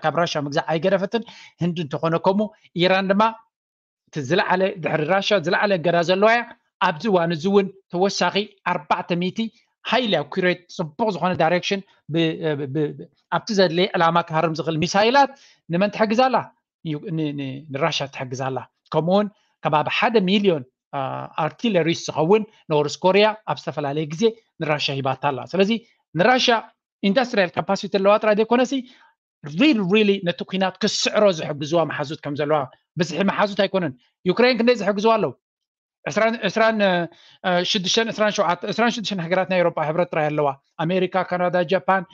ካብ ራሻ ምግዛእ ኣይገደፈትን። ህንዲ እንተኾነ ከምኡ። ኢራን ድማ እቲ ዝለዓለ ድሕሪ ራሻ ዝለዓለ እገዳ ዘለዋ እያ። ኣብዚ እዋን እዚ እውን ተወሳኺ ኣርባዕተ ሚእቲ ሃይሊ ኣኩሬት ጽቡቕ ዝኾነ ዳይሬክሽን ኣብቲ ዘድለየ ዕላማ ክሃርም ዝኽእል ሚሳይላት ንመን ትሕግዝ ኣላ? ንራሻ ትሕግዝ ኣላ። ከምኡውን ከባቢ ሓደ ሚልዮን ኣርቲለሪስ ዝኸውን ኖርስ ኮርያ ኣብ ዝተፈላለየ ግዜ ንራሻ ሂባታ ኣላ። ስለዚ ንራሻ ኢንዳስትሪያል ካፓሲቲ ኣለዋ ጥራይ ዘይኮነሲ ሪል ሪሊ ነቲ ኩናት ክስዕሮ ዝሕግዝዋ መሓዙት ከም ዘለዋ። ብዝሒ መሓዙት ኣይኮነን። ዩክሬን ክንደይ ዝሕግዝዋ ኣለዉ? ዕስራን ዕስራን ሽዱሽተን ዕስራን ሸውዓተ ዕስራን ሽዱሽተን ሃገራት ናይ ኤውሮጳ ሕብረት ጥራይ ኣለዋ። ኣሜሪካ፣ ካናዳ፣ ጃፓን፣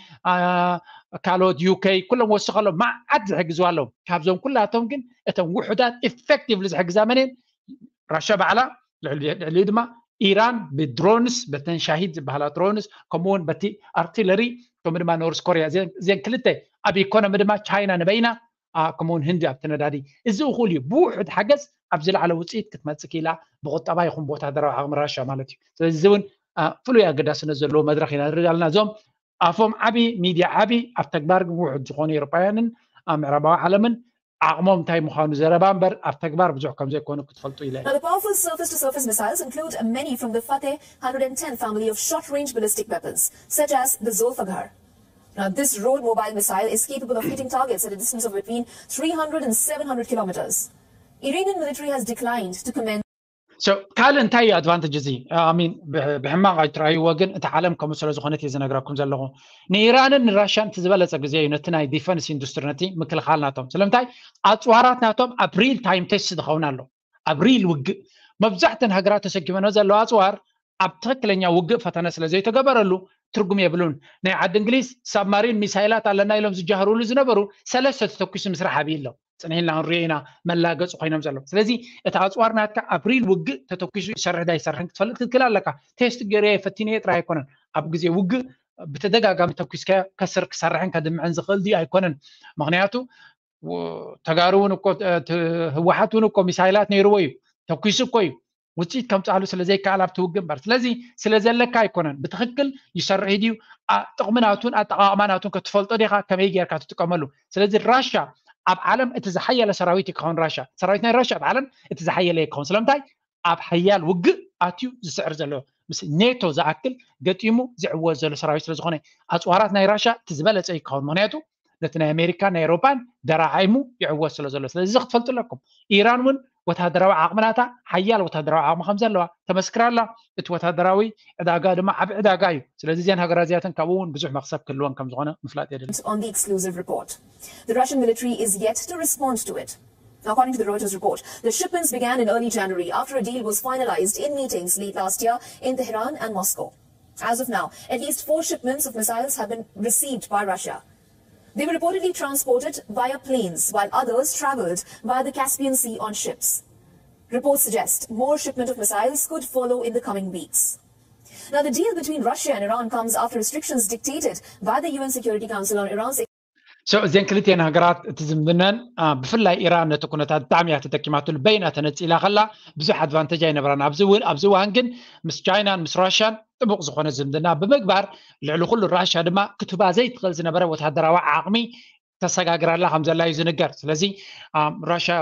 ካልኦት፣ ዩኬ፣ ኩሎም ወስኸሎም መዓት ዝሕግዝዋ ኣለዉ። ካብዞም ኩላቶም ግን እቶም ውሑዳት ኢፌክቲቭሊ ዝሕግዛ መን እየን? ራሻ ባዕላ፣ ልዕሊኡ ድማ ኢራን ብድሮንስ፣ በተን ሻሂድ ዝበሃላ ድሮንስ፣ ከምኡውን በቲ ኣርቲለሪ፣ ከምኡ ድማ ኖርስ ኮርያ፣ እዚን ክልተ። ኣብ ኢኮኖሚ ድማ ቻይና ንበይና፣ ከምኡውን ህንዲ ኣብቲ ነዳዲ። እዚ እኹል እዩ። ብውሑድ ሓገዝ ኣብ ዝለዓለ ውፅኢት ክትመፅእ ክኢላ፣ ብቁጠባ ይኹን ብወታደራዊ ዓቕሚ ራሻ ማለት እዩ። ስለዚ እዚ እውን ፍሉይ ኣገዳስነት ዘለዎ መድረኽ ኢና ንርኢ ኣለና። እዞም ኣፎም ዓቢ፣ ሚድያ ዓቢ፣ ኣብ ተግባር ግን ውሑድ ዝኾኑ ኤውሮጳውያንን ኣብ ምዕራባዊ ዓለምን ዓቕሞም እንታይ ምዃኑ ዘረባ እምበር ኣብ ተግባር ብዙሕ ከም ዘይኮኑ ክትፈልጡ ኢለ። Now, the powerful surface-to-surface missiles include many from the Fateh one hundred ten family of short-range ballistic weapons, such as the Zolfaghar. Now, this road mobile missile is capable of hitting targets at a distance of between three hundred and seven hundred kilometers. Iranian military has declined to comment. ካልእ እንታይ እዩ ኣድቫንቴጅ እዚ? ሚን ብሕማቕ ኣይትረኣይዎ፣ ግን እቲ ዓለም ከምኡ ስለ ዝኾነት እየ ዝነግረኩም ዘለኹ። ንኢራንን ንራሽያን እቲ ዝበለፀ ግዜ እዩ ነቲ ናይ ዲፈንስ ኢንዱስትሪ፣ ነቲ ምክልኻል ናቶም። ስለምንታይ? ኣፅዋራት ናቶም ኣብ ሪል ታይም ቴስት ዝኸውን ኣሎ። ኣብ ሪል ውግእ መብዛሕተን ሃገራት ተሰኪመኖ ዘለዋ ኣፅዋር ኣብ ትኽክለኛ ውግእ ፈተነ ስለ ዘይተገበረሉ ትርጉም የብሉን። ናይ ዓዲ እንግሊዝ ሳብማሪን ሚሳይላት ኣለና ኢሎም ዝጃህሩሉ ዝነበሩ ሰለስተ ተተኩሱ ምስራሕ ኣብይ ኣሎ። ፅንሕ ኢልና ክንሪኦ ኢና መላገፂ ኮይኖም ዘለዉ። ስለዚ እቲ ኣፅዋር ናትካ ኣብ ሪል ውግእ ተተኩሱ ይሰርሕ ዳ ይሰርሕን ክትፈልጥ ክትክእል ኣለካ። ቴስት ገይረዮ ፈቲነዮ ጥራይ ኣይኮነን። ኣብ ግዜ ውግእ ብተደጋጋሚ ተኩስካ ከስር ክሰርሕን ከድምዕን ዝኽእል ድዩ ኣይኮነን። ምክንያቱ ተጋሩ እውን እኮ ህወሓት እውን እኮ ሚሳይላት ነይርዎ እዩ። ተኩሱ እኮ እዩ። ውፅኢት ከምፅኣሉ ስለ ዘይከኣል ኣብቲ ውግእ እምበር። ስለዚ ስለ ዘለካ ኣይኮነን። ብትኽክል ይሰርሕ ድዩ? ጥቕሚ ናቱን ኣጠቓቕማ ናቱን ክትፈልጦ ዲኻ? ከመይ ጌርካ ትጥቀመሉ? ስለዚ ራሻ ኣብ ዓለም እቲ ዝሓየለ ሰራዊት ይከውን። ራሻ ሰራዊት ናይ ራሻ ኣብ ዓለም እቲ ዝሓየለ ይከውን። ስለምንታይ? ኣብ ሓያል ውግእ ኣትዩ ዝስዕር ዘሎ ምስ ኔቶ ዝኣክል ገጢሙ ዝዕወት ዘሎ ሰራዊት ስለ ዝኾነ ኣፅዋራት ናይ ራሻ እቲ ዝበለፀ ይከውን። ምክንያቱ ነቲ ናይ ኣሜሪካን ናይ ኤውሮፓን ደራዒሙ ይዕወት ስለ ዘሎ። ስለዚ እዚ ክትፈልጡ ኣለኩም። ኢራን እውን ወታደራዊ ዓቕሚ ናታ ሓያል ወታደራዊ ዓቕሚ ከም ዘለዋ ተመስክራ ኣላ። እቲ ወታደራዊ ዕዳጋ ድማ ዓቢ ዕዳጋ እዩ። ስለዚ እዚኣን ሃገራት እዚኣተን ካብኡ እውን ብዙሕ መኽሰብ ክህልወን ከም ዝኾነ ምፍላጥ የድሊ። On the exclusive report. The Russian military is yet to respond to it. According to the Reuters report, the shipments began in early January after a deal was finalized in meetings late last year in Tehran and Moscow. As of now, at least four shipments of missiles have been received by Russia. They were reportedly transported via planes, while others traveled via the Caspian Sea on ships. Reports suggest more shipment of missiles could follow in the coming weeks. Now, the deal between Russia and Iran comes after restrictions dictated by the U N Security Council on Iran's So እዚን ክልቲኤን ሃገራት እቲ ዝምድነን ብፍላይ ኢራን ነቲ ኩነታት ብጣዕሚ እያ ተጠቂማትሉ። በይና ተነፂላ ከላ ብዙሕ ኣድቫንቴጅ ኣይነበራን። ኣብዚ እዋን ግን ምስ ቻይናን ምስ ራሽያን ጥቡቕ ዝኾነ ዝምድና ብምግባር ልዕሊ ኩሉ ራሽያ ድማ ክትባ ዘይትኽእል ዝነበረ ወታደራዊ ዓቕሚ ተሰጋግራላ ከም ዘላ እዩ ዝንገር። ስለዚ ራሽያ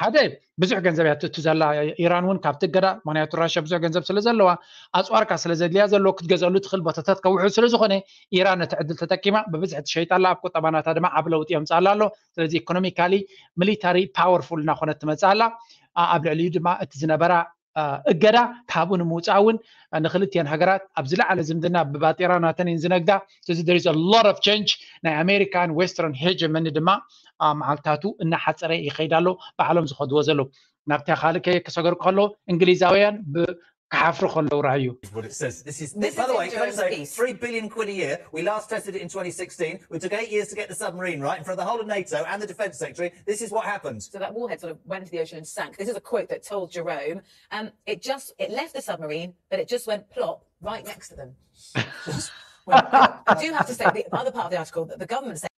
ሓደ ብዙሕ ገንዘብ እያ ትእቱ ዘላ። ኢራን እውን ካብቲ እገዳ፣ ምክንያቱ ራሽያ ብዙሕ ገንዘብ ስለ ዘለዋ ኣፅዋርካ ስለ ዘድልያ ዘሎ ክትገዘሉ ትኽእል ቦታታት ከውሕድ ስለ ዝኾነ ኢራን ነቲ ዕድል ተጠቂማ ብብዝሒ ትሸይጣ ኣላ። ኣብ ቁጠባ ናታ ድማ ዓቢ ለውጢ የምፅኣላ ኣሎ። ስለዚ ኢኮኖሚካሊ ሚሊታሪ ፓወርፉል እናኾነት ትመፅእ ኣላ። ኣብ ልዕሊኡ ድማ እቲ ዝነበራ እገዳ ካብኡ ንምውፃእ እውን ንክልቲኤን ሃገራት ኣብ ዝለዓለ ዝምድና ብባጤራ ናተን እየን ዝነግዳ። ስለዚ there is a lot of change። ናይ ኣሜሪካን ዌስተርን ሄጀመኒ ድማ መዓልታቱ እናሓፀረ ይኸይድ ኣሎ። ባዕሎም ዝኸድዎ ዘለዉ ናብቲ ካልእ ከየ ክሰገሩ ከለዉ እንግሊዛውያን ክሓፍሩ ከለዉ ረኣዩ። By the way, can I say three billion quid a year? We last tested it in twenty sixteen. We took eight years to get the submarine right in front of the whole of NATO and the defence secretary. This is what happened. So that warhead sort of went into the ocean and sank. This is a quote that told Jerome. Um, it just it left the submarine, but it just went plop right next to them. I do have to say the other part of the article that the government said.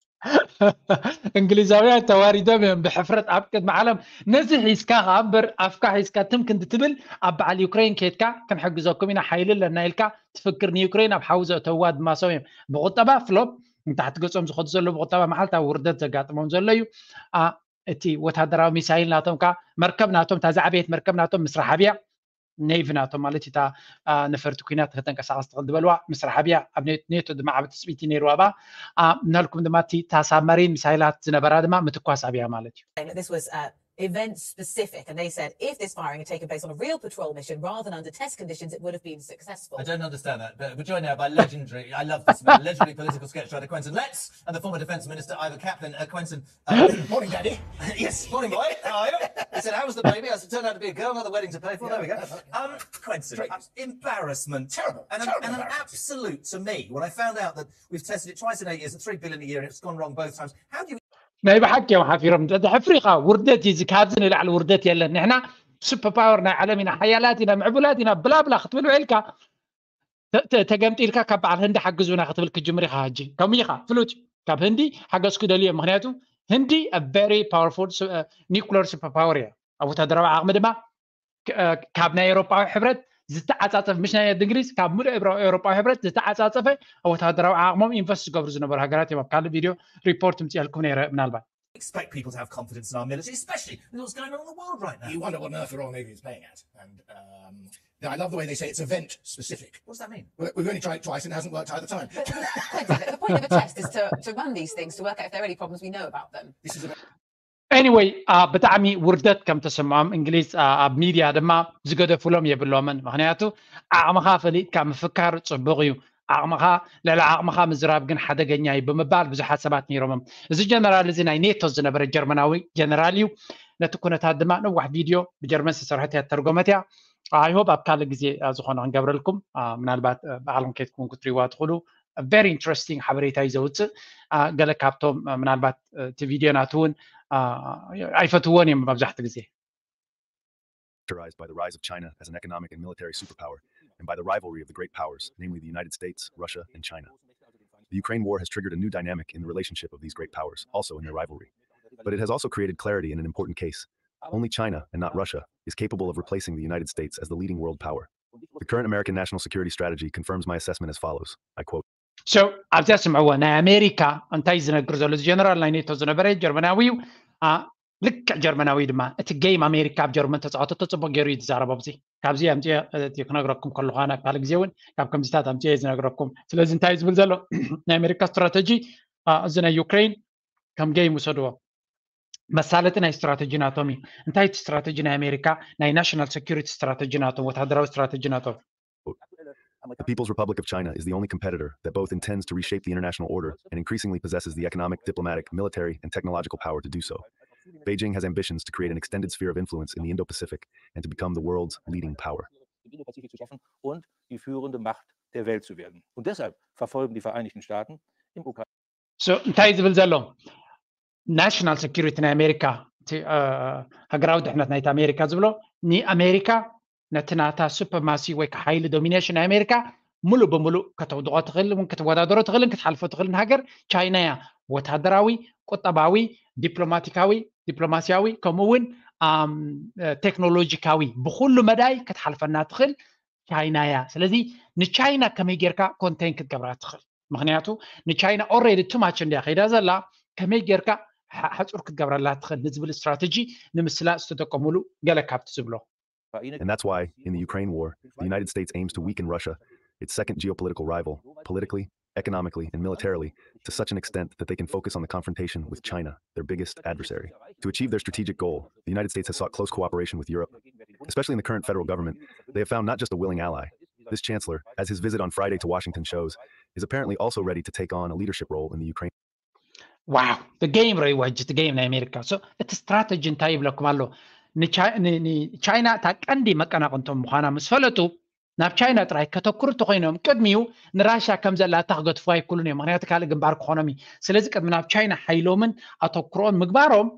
እንግሊዛውያን ተዋሪዶም እዮም ብሕፍረት ኣብ ቅድሚ ዓለም። ነዚ ሒዝካ ከኣ እምበር ኣፍካ ሒዝካ ትም ክንዲ ትብል ኣብ በዓል ዩክሬን ኬድካ ክንሕግዘኩም ኢና ሓይሊ ኣለና ኢልካ ትፍክር ንዩክሬን ኣብ ሓዊ ዘእተውዋ ኣድማሶም እዮም። ብቁጠባ ፍሎፕ ንታሕቲ ገጾም ዝኸዱ ዘለዉ ብቁጠባ መዓልታዊ ውርደት ዘጋጥሞም ዘሎ እዩ። እቲ ወታደራዊ ሚሳይል ናቶም ከኣ መርከብ ናቶም እታ ዝዓበየት መርከብ ናቶም ምስ ረሓብያ ኔቪ ናቶም ማለት እታ ነፈርቲ ኩናት ከተንቀሳቐስ ትኽእል ዝበልዋ ምስ ረሓብያ ኣብ ኔቶ ድማ ዓቢ ትፅቢት ነይርዋ ባ እናልኩም ድማ እቲ እታ ሳብማሪን ሚሳይላት ዝነበራ ድማ ምትኳስ ኣብያ ማለት እዩ። This was uh, event specific, and they said if this firing had taken place on a real patrol mission rather than under test conditions, it would have been successful. I don't understand that, but we're joined now by legendary, I love this man, legendary political sketch writer Quentin Letts and the former Defence Minister Ivor Kaplan. Uh, Quentin, uh, Morning, Daddy. Yes, morning, boy. How are you? He said, "How was the baby?" I said, "Turned out to be a girl, another wedding to pay for." There we go. Um, Quentin, uh, embarrassment. Terrible. And, an, Terrible and an embarrassment. absolute to me when I found out that we've tested it twice in eight years and three billion a year and it's gone wrong both times. How do you ናይ ብሓቂ እዮም ሓፊሮም። ሕፍሪኻ ውርደት እዩ። እዚ ካብዚ ንላዕሊ ውርደት የለን። ንሕና ሱፐር ፓወር ናይ ዓለም ኢና፣ ሓያላት ኢና፣ ምዕቡላት ኢና፣ ብላብላ ክትብል ውዒልካ ተ- ተ- ተገምጢልካ ካብ በዓል ህንዲ ሓግዙና ክትብል ክጅምር ኢኻ። ሕጂ ከምኡ ኢኻ ፍሉጥ ካብ ህንዲ ሓገዝ ክደልዩ እዮም። ምክንያቱ ህንዲ very powerful nuclear super power እያ። ኣብ ወታደራዊ ዓቕሚ ድማ ክ- እ፣ ካብ ናይ ኤውሮጳዊ ሕብረት ዝተዓጻጸፈ፣ ምሽ ናይ እንግሊዝ፣ ካብ ሙሉእ ኤውሮ- ኤውሮጳዊ ሕብረት ዝተዓጻጸፈ ኣብ ወታደራዊ ዓቕሞም ኢንቨስት ዝገብሩ ዝነበሩ ሃገራት እዮም። ኣብ ካልእ ቪድዮ ሪፖርት ምጽኣልኩም ነይረ ምናልባት expect people to have confidence in our military, especially with what's going on in the world right now? You wonder what on earth the Royal Navy is playing at. And um, I love the way they say it's event specific. What does that mean? Well, we've only tried it twice and it hasn't worked either time. But Quentin, the point of a test is to, to run these things to work out if there are any problems we know about them. This is a anyway ብጣዕሚ ውርደት ከም ተሰምዖም እንግሊዝ ኣብ ሚድያ ድማ ዝገደፍሎም የብሎምን። ምክንያቱ ዓቕምኻ ፈሊጥካ ምፍካር ፅቡቕ እዩ፣ ዓቕምኻ ልዕሊ ዓቕምኻ ምዝራብ ግን ሓደገኛ እዩ ብምባል ብዙሓት ሰባት ነይሮምም። እዚ ጀነራል እዚ ናይ ኔቶ ዝነበረ ጀርመናዊ ጀነራል እዩ። ነቲ ኩነታት ድማ ነዋሕ ቪድዮ ብጀርመን ዝተሰርሐት እያ፣ ተርጎመት እያ። I hope ኣብ ካልእ ግዜ ዝኾነ ክንገብረልኩም፣ ምናልባት ብዓለም ከይድኩም ክትሪዋ ትኽእሉ። Very interesting ሓበሬታ እዩ ዘውፅእ። ገለ ካብቶም ምናልባት እቲ ቪድዮ ናቱ እውን ኣይፈትዎን እዮም መብዛሕትኡ ግዜ። Characterized by the rise of China as an economic and military superpower, and by the rivalry of the great powers, namely the United States, Russia, and China. The Ukraine war has triggered a new dynamic in the relationship of these great powers, also in their rivalry. But it has also created clarity in an important case. Only China, and not Russia, is capable of replacing the United States as the leading world power. The current American national security strategy confirms my assessment as follows. I quote. So ኣብዚኣ ስምዕዎ፣ ናይ ኣሜሪካ እንታይ ዝነግር ዘሎ? እዚ ጀነራል ናይ ኔቶ ዝነበረ ጀርመናዊ እዩ። ልክዕ ጀርመናዊ ድማ፣ እቲ ጌም ኣሜሪካ ኣብ ጀርመን ተፃወተቶ ፅቡቅ ገይሩ እዩ ዝዛረብ። ኣብዚ ካብዚ ኣምፅኦ ክነግረኩም ከለኹ፣ ናብ ካልእ ግዜ እውን ካብ ከምዚታት ኣምፅኦ ዝነግረኩም። ስለዚ እንታይ ዝብል ዘሎ? ናይ ኣሜሪካ ስትራተጂ፣ እዚ ናይ ዩክሬን ከም ጌም ውሰድዎ። መሳለጢ ናይ ስትራተጂ ናቶም እዩ። እንታይ እቲ ስትራተጂ ናይ ኣሜሪካ? ናይ ናሽናል ሴኩሪቲ ስትራተጂ ናቶም፣ ወታደራዊ ስትራተጂ ናቶም። The People's Republic of China is the only competitor that both intends to reshape the international order and increasingly possesses the economic, diplomatic, military, and technological power to do so. Beijing has ambitions to create an extended sphere of influence in the Indo-Pacific and to become the world's leading power. Im Indo-Pazifik zu schaffen und die führende Macht der Welt zu werden. Und deshalb verfolgen die Vereinigten Staaten im Ukraine. So እንታይ ዝብል ዘሎ? ናሽናል ሴኩሪቲ ናይ ኣሜሪካ፣ ሃገራዊ ድሕነት ናይቲ ኣሜሪካ ዝብሎ፣ ንኣሜሪካ ነቲ ናታ ሱፕሪማሲ ወይ ሓይሊ ዶሚኔሽን ናይ ኣሜሪካ ሙሉእ ብሙሉእ ከተውድቆ ትኽእል እውን ክትወዳደሮ ትኽእልን ክትሓልፎ ትኽእልን ሃገር ቻይና እያ። ወታደራዊ፣ ቁጠባዊ፣ ዲፕሎማቲካዊ፣ ዲፕሎማሲያዊ፣ ከምኡ እውን ቴክኖሎጂካዊ፣ ብኩሉ መዳይ ክትሓልፈና ትኽእል ቻይና እያ። ስለዚ ንቻይና ከመይ ጌርካ ኮንቴን ክትገብራ ትኽእል? ምክንያቱ ንቻይና ኦሬዲ ቱ ማች እንድያ ከይዳ ዘላ፣ ከመይ ጌርካ ሓፁር ክትገብረላ ትኽእል ንዝብል ስትራተጂ ንምስላጥ ዝተጠቀሙሉ ገለ ካብቲ ዝብሎ። And that's why, in the Ukraine war, the United States aims to weaken Russia, its second geopolitical rival, politically, economically, and militarily, to such an extent that they can focus on the confrontation with China, their biggest adversary. To achieve their strategic goal, the United States has sought close cooperation with Europe. Especially in the current federal government, they have found not just a willing ally. This chancellor, as his visit on Friday to Washington shows, is apparently also ready to take on a leadership role in the Ukraine. ዋው፣ ጌም ረእይዎ ሕጂ፣ እቲ ጌም ናይ ኣሜሪካ። እቲ ስትራተጂ እንታይ ይብለኩም ኣሎ? ንቻይና እታ ቀንዲ መቀናቕንቶም ምዃና ምስ ፈለጡ፣ ናብ ቻይና ጥራይ ከተኩሩ እንተኮይኖም፣ ቅድሚኡ ንራሽያ ከም ዘላታ ክገድፍዋ ኣይክእሉን እዮም። ምክንያቱ ካልእ ግንባር ክኾኖም እዩ። ስለዚ ቅድሚ ናብ ቻይና ሓይሎምን ኣተኩሮን ምግባሮም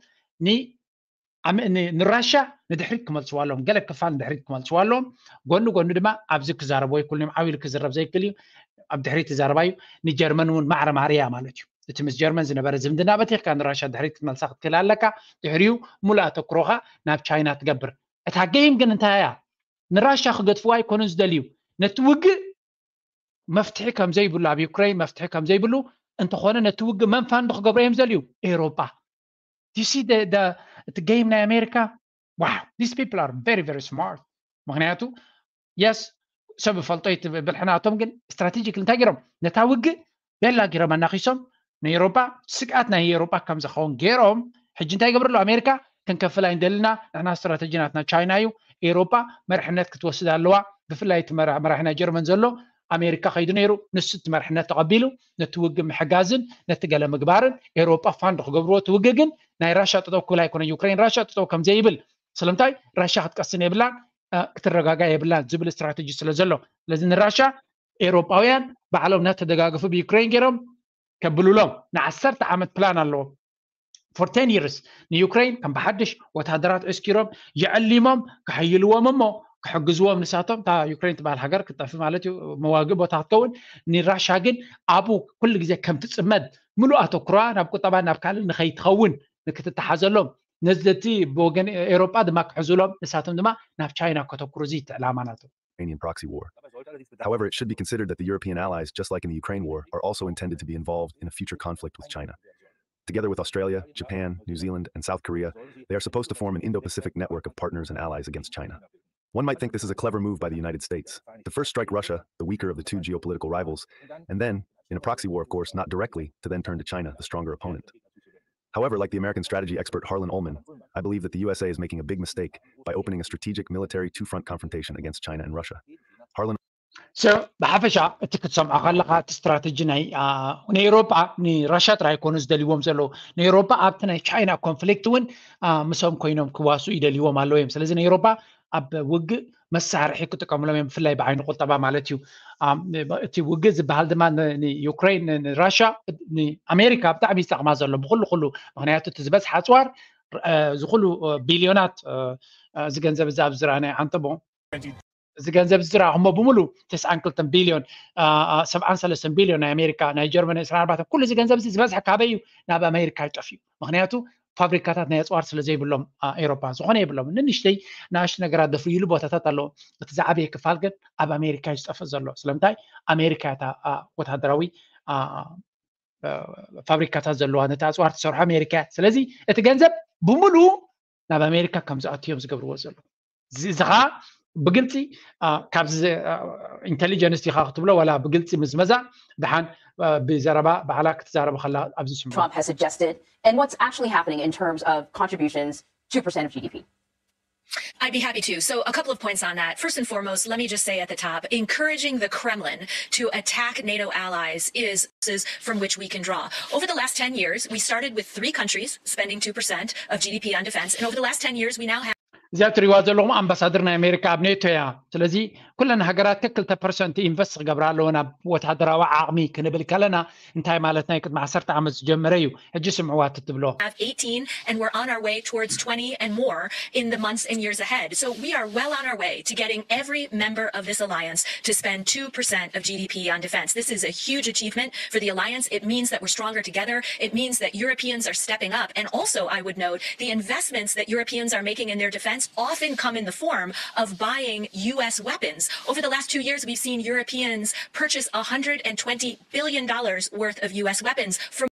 ንራሽያ ንድሕሪት ክመልስዋ ኣለዎም፣ ገለ ክፋል ንድሕሪት ክመልስዋ ኣለዎም። ጎኒ ጎኒ ድማ ኣብዚ ክዛረቡ ኣይክእሉን እዮም። ዓው ኢሉ ክዝረብ ዘይክእል እዩ። ኣብ ድሕሪት ይዛረባ እዩ። ንጀርመን እውን ማዕረ ማርያ ማለት እዩ። እቲ ምስ ጀርመን ዝነበረ ዝምድና በቲኽካ ንራሽያ ድሕሪት ክትመልሳ ክትክእል ኣለካ። ድሕሪኡ ሙሉእ ኣተኩሮኻ ናብ ቻይና ትገብር። እታ ጌም ግን እንታይ እያ? ንራሽያ ክገድፍዋ ኣይኮኑን ዝደልዩ። ነቲ ውግእ መፍትሒ ከም ዘይብሉ፣ ኣብ ዩክሬን መፍትሒ ከም ዘይብሉ፣ እንተኾነ ነቲ ውግእ መን ፋንድ ክገብሮ እዮም ዝደልዩ? ኤውሮጳ። You see the, the, እቲ ጌም ናይ ኣሜሪካ? Wow, these people are very, very smart. ምክንያቱ የስ፣ ሰብ ይፈልጦ እዩ እቲ ብልሒ ናቶም፣ ግን ስትራቴጂክ እንታይ ገይሮም? ነታ ውግእ ቤላ ገይሮም ኣናኺሶም ንኤውሮጳ ስግኣት ናይ ኤውሮጳ ከም ዝኸውን ገይሮም። ሕጂ እንታይ ይገብሩ ኣለዉ? ኣሜሪካ ክንከፍል ኣይንደልና። ንሕና ስትራተጂ ናትና ቻይና እዩ። ኤውሮጳ መርሕነት ክትወስድ ኣለዋ። ብፍላይ እቲ መራ- መራሒ ናይ ጀርመን ዘሎ ኣሜሪካ ከይዱ ነይሩ። ንሱ እቲ መርሕነት ተቐቢሉ ነቲ ውግእ ምሕጋዝን ነቲ ገለ ምግባርን ኤውሮጳ ፋንድ ክገብርዎ፣ እቲ ውግእ ግን ናይ ራሻ ጠጠው ክብል ኣይኮነ። ዩክሬን ራሻ ጠጠው ከም ዘይብል፣ ስለምንታይ ራሻ ክትቀስን የብላን፣ እ፣ ክትረጋጋ የብላን ዝብል ስትራተጂ ስለ ዘሎ፣ ስለዚ ንራሻ ኤውሮጳውያን ባዕሎም እናተደጋገፉ ብዩክሬን ገይሮም ከብሉሎም ንዓሰርተ ዓመት ፕላን ኣለዎም። For ten years ንዩክሬን ከም ብሓድሽ ወታደራት ዕስኪሮም የዕሊሞም ከሕይልዎም እሞ ክሕግዝዎም፣ ንሳቶም እታ ዩክሬን ትበሃል ሃገር ክትጠፊ ማለት እዩ፣ መዋግእ ቦታ ክትከውን። ንራሻ ግን ኣብኡ ኩሉ ግዜ ከም ትጽመድ፣ ምሉእ ኣተኩሮኣ ናብ ቁጠባ ናብ ካልእ ንኸይትኸውን ንክትተሓዘሎም፣ ነዚ ብወገን ኤውሮጳ ድማ ክሕዙሎም፣ ንሳቶም ድማ ናብ ቻይና ከተኩሩ፣ እዚ እቲ ዕላማ ናቶም። Ukrainian proxy war. However, it should be considered that the European allies, just like in the Ukraine war, are also intended to be involved in a future conflict with China. Together with Australia, Japan, New Zealand, and South Korea, they are supposed to form an Indo Pacific network of partners and allies against China. One might think this is a clever move by the United States to first strike Russia, the weaker of the two geopolitical rivals, and then, in a proxy war, of course, not directly, to then turn to China, the stronger opponent. However, like the American strategy expert Harlan Ullman, I believe that the U S A is making a big mistake by opening a strategic military two front confrontation against China and Russia. Harlan So ብሓፈሻ እቲ ክትሰምዖ ከለካ እቲ ስትራተጂ ናይ አ፣ ንኤውሮጳ ንራሻ ጥራይ ኣይኮኑ ዝደልይዎም ዘለዉ። ንኤውሮጳ ኣብቲ ናይ ቻይና ኮንፍሊክት እውን አ፣ ምሶም ኮይኖም ክዋስኡ ይደልይዎም ኣለዉ እዮም። ስለዚ ንኤውሮጳ ኣብ ውግእ መሳርሒ ክጥቀምሎም እዮም፣ ብፍላይ ብዓይኒ ቁጠባ ማለት እዩ። አ፣ እቲ ውግእ ዝበሃል ድማ ን- ንዩክሬን ን- ንራሻ ንኣሜሪካ ብጣዕሚ ይጠቕማ ዘሎ ብኩሉ ኩሉ። ምክንያቱ እቲ ዝበዝሓ ኣፅዋር አ፣ እዚ ኩሉ አ፣ ቢልዮናት አ፣ አ፣ እዚ ገንዘብ እዚ ኣብዚ ዝረኣናዮ ዓንተቦ፣ እዚ ገንዘብ እዚ ዝረኣኹሞ ብምሉ ተስዓን ክልተን ቢልዮን፣ አ፣ አ፣ ሰብዓን ሰለስተን ቢልዮን ናይ ኣሜሪካ፣ ናይ ጀርመን ዕስራን ኣርባዕተን፣ ኩሉ እዚ ገንዘብ እዚ ዝበዝሐ ካበይ እዩ? ናብ ኣሜሪካ ይጠፍእ እዩ። ምክንያቱ ፋብሪካታት ናይ ኣፅዋር ስለ ዘይብሎም፣ አ፣ ኤውሮፓ ዝኾነ የብሎም። ንንሽተይ ንኣሽቱ ነገራት ዘፍርይሉ ቦታታት ኣለዎ። እቲ ዝዓበየ ክፋል ግን ኣብ ኣሜሪካ እዩ ዝጠፍእ ዘሎ። ስለምንታይ? ኣሜሪካ እታ፣ አ፣ ወታደራዊ፣ አ፣ አ፣ ፋብሪካታት ዘለዋ፣ ነቲ ኣፅዋር ትሰርሖ ኣሜሪካ እያ። ስለዚ እቲ ገንዘብ ብምሉ ናብ ኣሜሪካ ከም ዝኣቱ እዮም ዝገብርዎ ዘሎ። እዚ እዚ ኸዓ ብግልፂ፣ አ፣ ካብዚ፣ አ፣ ኢንቴሊጀንስ ዲኻ ክትብሎ ዋላ ብግልፂ ምዝመዛ፣ ደሓን፣ አ፣ ብዘረባ ባዕላ ክትዛረብ ከላ ኣብዚ ስምዑ። Trump has suggested and what's actually happening in terms of contributions to percent of G D P. I'd be happy to. So, a couple of points on that. First and foremost, let me just say at the top, encouraging the Kremlin to attack NATO allies is, is from which we can draw. Over the last ten years, we started with three countries spending two percent of G D P on defense. And over the last ten years, we now have እዚኣ ትሪእዋ ዘለኹም ኣምባሳደር ናይ ኣሜሪካ ኣብ ኔቶ እያ። ስለዚ ኩለን ሃገራት ክልተ ፐርሰንት ኢንቨስት ክገብራ ኣለወን ኣብ ወታደራዊ ዓቕሚ ክንብል ከለና እንታይ ማለትና እዩ? ቅድሚ ዓሰርተ ዓመት ዝጀመረ እዩ። ሕጂ ስምዕዋ እቲ ትብሎ። have eighteen, and we're on our way towards twenty and more in the months and years ahead. So we are well on our way to getting every member of this alliance to spend two percent of G D P on defense. This is a huge achievement for the alliance. It means that we're stronger together. It means that Europeans are stepping up. And also, I would note, the investments that Europeans are making in their defense often come in the form of buying U S weapons. Over the last two years, we've seen Europeans purchase one hundred and twenty billion dollars worth of U S weapons from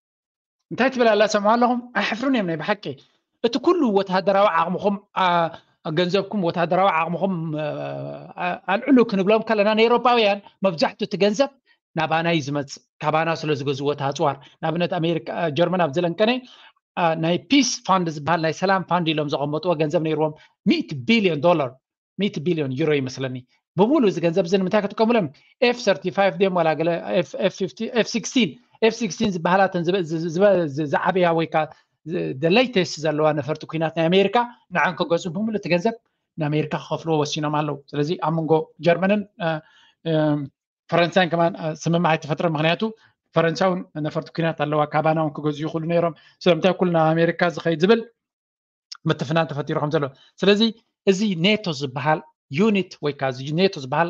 እንታይ ትብል ኣላ ሰምዑ ኣለኹም? ኣይሕፍሩን እዮም ናይ ብሓቂ። እቲ ኩሉ ወተሃደራዊ ዓቕምኹም፣ አ፣ ገንዘብኩም፣ ወተሃደራዊ ዓቕምኹም፣ አ፣ ኣልዕሉ ክንብሎም ከለና፣ ንኤውሮጳውያን መብዛሕትኡ እቲ ገንዘብ ናባና እዩ ዝመጽእ፣ ካባና ስለ ዝገዝዎ እቲ ኣጽዋር። ንኣብነት ኣሜሪካ፣ ጀርመን ኣብ ዘለንቀነ፣ አ፣ ናይ ፒስ ፋንድ ዝበሃል ናይ ሰላም ፋንድ ኢሎም ዘቐመጥዎ ገንዘብ ነይርዎም፣ ሚእቲ ቢልዮን ዶላር፣ ሚእቲ ቢልዮን ዩሮ ይመስለኒ። ብምሉ እዚ ገንዘብ እዚ ንምንታይ ክጥቀሙሎም? ኤፍ ሰርቲፋይቭ ድዮም ዋላ ገለ ኤፍ ፊፍቲን ኤፍ ሲክስቲን ዝበሃላ እተን ዝዓበያ ወይ ከዓ ሌተስት ዘለዋ ነፈርቲ ኩናት ናይ ኣሜሪካ ንዓን ክገዝኡ ብምሉ እቲ ገንዘብ ንኣሜሪካ ክኸፍልዎ ወሲኖም ኣለዉ። ስለዚ ኣብ መንጎ ጀርመንን ፈረንሳይን ከማን ስምምዕ ኣይተፈጥረን። ምክንያቱ ፈረንሳ እውን ነፈርቲ ኩናት ኣለዋ፣ ካባና እውን ክገዝኡ ይኽእሉ ነይሮም። ስለምንታይ ኩሉ ናብ ኣሜሪካ ዝኸይድ ዝብል ምትፍናን ተፈጢሩ ከም ዘሎ። ስለዚ እዚ ኔቶ ዝበሃል ዩኒት ወይ ከዓ እዚ ኔቶ ዝበሃል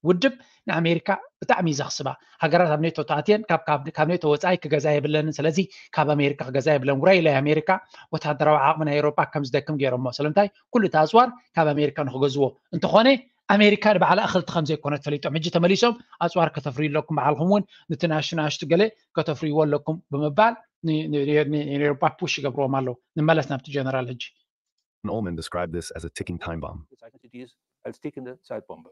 ውድብ ንኣሜሪካ ብጣዕሚ እዩ ዘኽስባ። ሃገራት ኣብ ኔቶ ተኣትየን ካብ ኔቶ ወፃኢ ክገዛ የብለንን። ስለዚ ካብ ኣሜሪካ ክገዛ የብለን። ውራይ ኢለ ኣሜሪካ ወታደራዊ ዓቕሚ ናይ ኤውሮጳ ከም ዝደክም ገይሮሞ። ስለምንታይ? ኩሉ እቲ ኣፅዋር ካብ ኣሜሪካ ንክገዝዎ። እንተኾነ ኣሜሪካ ንባዕላ እኽልቲ ከም ዘይኮነት ፈሊጦም። ሕጂ ተመሊሶም ኣፅዋር ከተፍርዩ ኣለኩም፣ ባዕልኹም እውን ንቲ ናሽቱ ናሽቱ ገለ ከተፍርይዎ ኣለኩም ብምባል ንኤውሮጳ ፑሽ ይገብርዎም ኣለዉ። ንመለስ ናብቲ ጀነራል ሕጂ። Ullman described this as a ticking time bomb. Als tickende Zeitbombe.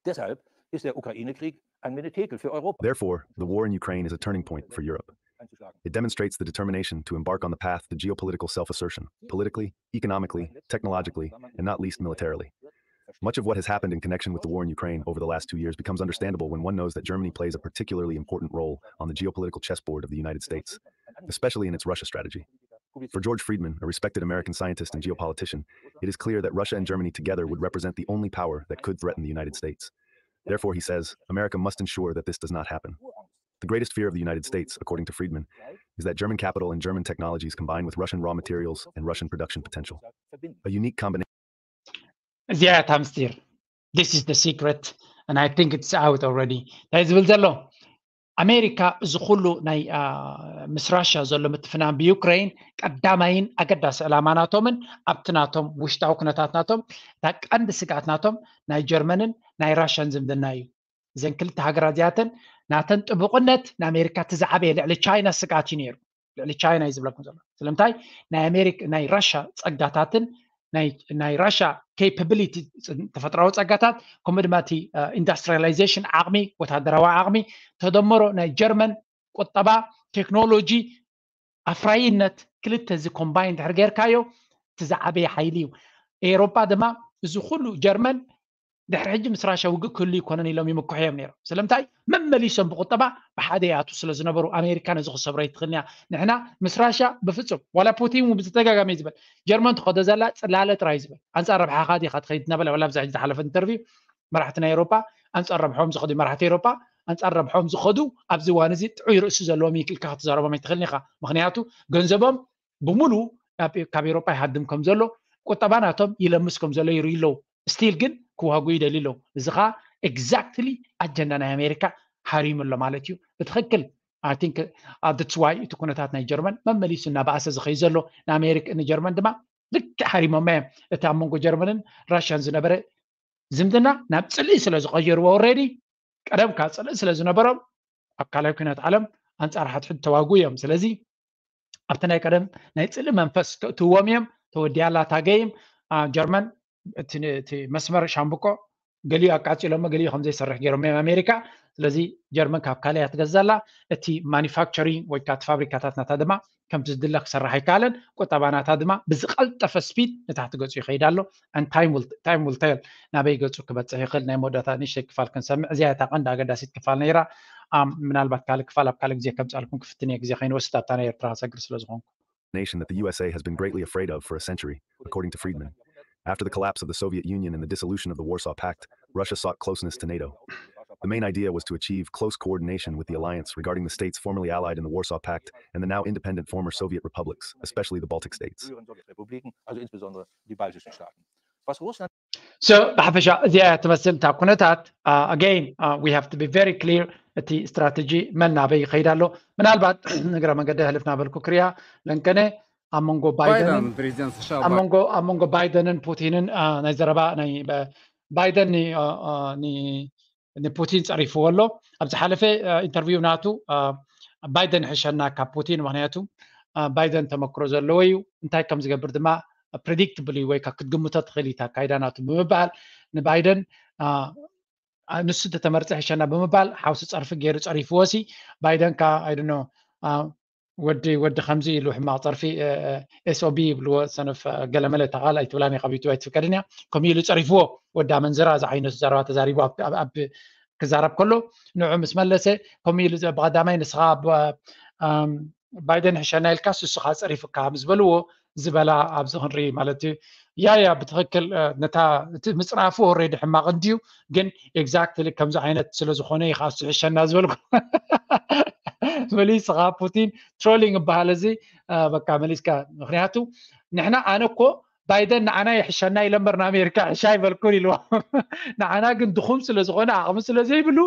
Deshalb ist der Ukraine-Krieg ein Menetekel für Europa. Therefore, the war in Ukraine is a turning point for Europe. It demonstrates the determination to embark on the path to geopolitical self-assertion, politically, economically, technologically, and not least militarily. Much of what has happened in connection with the war in Ukraine over the last two years becomes understandable when one knows that Germany plays a particularly important role on the geopolitical chessboard of the United States, especially in its Russia strategy. For George Friedman, a respected American scientist and geopolitician, it is clear that Russia and Germany together would represent the only power that could threaten the United States. Therefore, he says, America must ensure that this does not happen. The greatest fear of the United States, according to Friedman, is that German capital and German technologies combine with Russian raw materials and Russian production potential. A unique combination. እዚኣ እያ እታ ምስጢር። This is the secret and I think it's out already. እንታይ ዝብል ዘሎ? ኣሜሪካ እዚ ኩሉ ናይ ምስ ራሻ ዘሎ ምትፍናን ብዩክሬን ቀዳማይን ኣገዳሲ ዕላማ ናቶምን ኣብቲ ናቶም ውሽጣዊ ኩነታት ናቶም እታ ቀንዲ ስግኣት ናቶም ናይ ጀርመንን ናይ ራሻን ዝምድና እዩ። እዘን ክልተ ሃገራት እዚኣተን ናተን ጥቡቕነት ንኣሜሪካ እቲ ዝዓበየ ልዕሊ ቻይና ስግኣት እዩ ነይሩ። ልዕሊ ቻይና እዩ ዝብለኩም ዘሎ። ስለምንታይ ናይ ኣሜሪካ ናይ ራሻ ጸጋታትን ናይ ራሻ capability ተፈጥራዊ ጸጋታት ከምኡ ድማ እቲ industrialization ዓቕሚ ወታደራዊ ዓቕሚ ተደመሮ ናይ ጀርመን ቁጠባ ቴክኖሎጂ ኣፍራይነት ክልተ እዚ combine ድሕር ጌርካዮ እቲ ዝዓበየ ሓይሊ እዩ። ኤውሮጳ ድማ እዚ ኩሉ ጀርመን ድሕሪ ሕጂ ምስ ራሻ ውግእ ክህሉ ይኮነን ኢሎም ይምክሑ እዮም ነይሮም። ስለምንታይ መመሊሶም ብቁጠባ ብሓደ ይኣቱ ስለ ዝነበሩ ኣሜሪካ ነዚ ክሰብሮ ይትኽእል እያ። ንሕና ምስ ራሻ ብፍጹም ዋላ ፑቲን እውን ብተደጋጋሚ እዩ ዝበል ጀርመን ትኸዶ ዘላ ጽላለ ጥራይ ዝበል ኣንጻር ረብሓኻ ዲኻ ትኸይድ እናበለ ዋላ ብዛ ሕጂ ዝሓለፈ interview መራሕቲ ናይ ኤውሮጳ ኣንጻር ረብሖም ዝኸዱ መራሕቲ ኤውሮጳ ኣንጻር ረብሖም ዝኸዱ ኣብዚ እዋን እዚ ጥዑይ ርእሲ ዘለዎም እዩ ኢልካ ክትዛረቦም ኣይትኽእልን ኢኻ። ምክንያቱ ገንዘቦም ብምሉ ካብ ኤውሮጳ ይሃድም ከም ዘሎ ቁጠባ ናቶም ይለምስ ከም ዘሎ ይርኢ ኣለዉ። Still ግን ክዋጉ ይደልዩ ኣለዉ። እዚ ከዓ exactly ኣጀንዳ ናይ ኣሜሪካ ሃሪሙ ኣሎ ማለት እዩ። ብትኽክል I think that's why እቲ ኩነታት ናይ ጀርመን መመሊሱ እናበኣሰ ዝኸይ ዘሎ ንኣሜሪካ ንጀርመን ድማ ልክዕ ሃሪሞማ እዮም። እቲ ኣብ መንጎ ጀርመንን ራሽያን ዝነበረ ዝምድና ናብ ፅልኢ ስለ ዝቐየርዎ already ቀደም ካብ ፅልኢ ስለ ዝነበሮም ኣብ ካልኣይ ኩናት ዓለም ኣንፃር ሓድሕድ ተዋጉ እዮም። ስለዚ ኣብቲ ናይ ቀደም ናይ ፅልኢ መንፈስ ተእትዎም እዮም። ተወዲኣላ እታ game። ጀርመን እቲ መስመር ሻምብቆ ገሊኡ ኣቃፂሎሞ ገሊኡ ከምዘይሰርሕ ገይሮም እዮም ኣሜሪካ። ስለዚ ጀርመን ካብ ካልእ እያ ትገዝእ ዘላ። እቲ manufacturing ወይ ከዓ እቲ ፋብሪካታት ናታ ድማ ከምቲ ዝድለ ክሰርሕ ኣይከኣለን። ቁጠባ ናታ ድማ ብዝቐልጠፈ speed ንታሕቲ ገፁ ይኸይድ ኣሎ። And time will tell ናበይ ገፁ ክበፅሕ ይኽእል። ናይ መወዳእታ ንእሽተይ ክፋል ክንሰምዕ። እዚኣ እታ ቀንዲ ኣገዳሲት ክፋል ነይራ። ምናልባት ካልእ ክፋል ኣብ ካልእ ግዜ ከምፅኣልኩም ክፍትን እየ ግዜ ከይንወስድ ኣብታ ናይ ኤርትራ ክሰግር ስለ ዝኾንኩ። Nation that the U S A has been greatly afraid of for a century, according to Friedman. After the collapse of the Soviet Union and the dissolution of the Warsaw Pact, Russia sought closeness to NATO. The main idea was to achieve close coordination with the alliance regarding the states formerly allied in the Warsaw Pact and the now independent former Soviet republics, especially the Baltic states. Früheren Sowjetrepubliken, also insbesondere die baltischen Staaten. Was Russland So ብሓፈሻ እዚኣ እያ ትመስል እታ ኩነታት። Again, we have to be very clear እቲ ስትራተጂ መን ናበይ ይኸይድ ኣሎ። ምናልባት ንግረ መንገዲ ሕልፍ ናበልኩ ክሪያ ለንቀነ ኣብ መንጎ ባይደንን Biden, prezident ኣብ США መንጎ ኣብ መንጎ ባይደንን ፑቲንን ናይ ዘረባ ናይ ባይደን ንፑቲን ፀሪፍዎ ኣሎ። ኣብ ዝሓለፈ interview ናቱ ባይደን ሕሸና ካብ ፑቲን፣ ምክንያቱ ባይደን ተመክሮ ዘለዎ እዩ። እንታይ ከም ዝገብር ድማ predictable እዩ ወይ ክትግምቶ ትኽእል እዩ ኣካይዳ ናቱ ብምባል ንባይደን ንሱ እንተተመርፀ ሕሸና ብምባል ሓውሲ ፀርፊ ገይሩ ፀሪፍዎ ሲ ባይደን ካ ኣይድኖ ወዲ ወዲ ከምዚ ኢሉ ሕማቕ ፀርፊ SOB ይብልዎ ሰነፍ ገለመለ ተቓል ኣይትብላን ኢኻ ብዩቱብ ኣይትፍቀድን እያ ከምኡ ኢሉ ፀሪፍዎ ወዲ ኣመንዝራ እዚ ዓይነት ዘረባ ተዛሪቡ ኣብ ክዛረብ ከሎ ንዑ ምስ መለሰ ከምኡ ኢሉ ብቐዳማይ ንስኻ ባይደን ሕሸና ኢልካ ስስኻ ፀሪፍካ ምስ በልዎ ዝበላ ኣብዚ ክንርኢ ማለት እዩ። ያያ ብትኽክል ነታ እቲ ምፅራፉ already ሕማቕ እንድዩ ግን exactly ከምዚ ዓይነት ስለ ዝኾነ እዩ ከዓ እሱ ሕሸና ዝበልኩ። መሊስኻ ፑቲን trolling ይበሃል እዚ በቃ መሊስካ ምክንያቱ ንሕና ኣነ እኮ ባይደን ንዓና ይሕሸና ኢለ እምበር ንኣሜሪካ ሕሻ ኣይበልኩን ኢልዎ። ንዓና ግን ድኹም ስለ ዝኾነ ዓቕሚ ስለ ዘይብሉ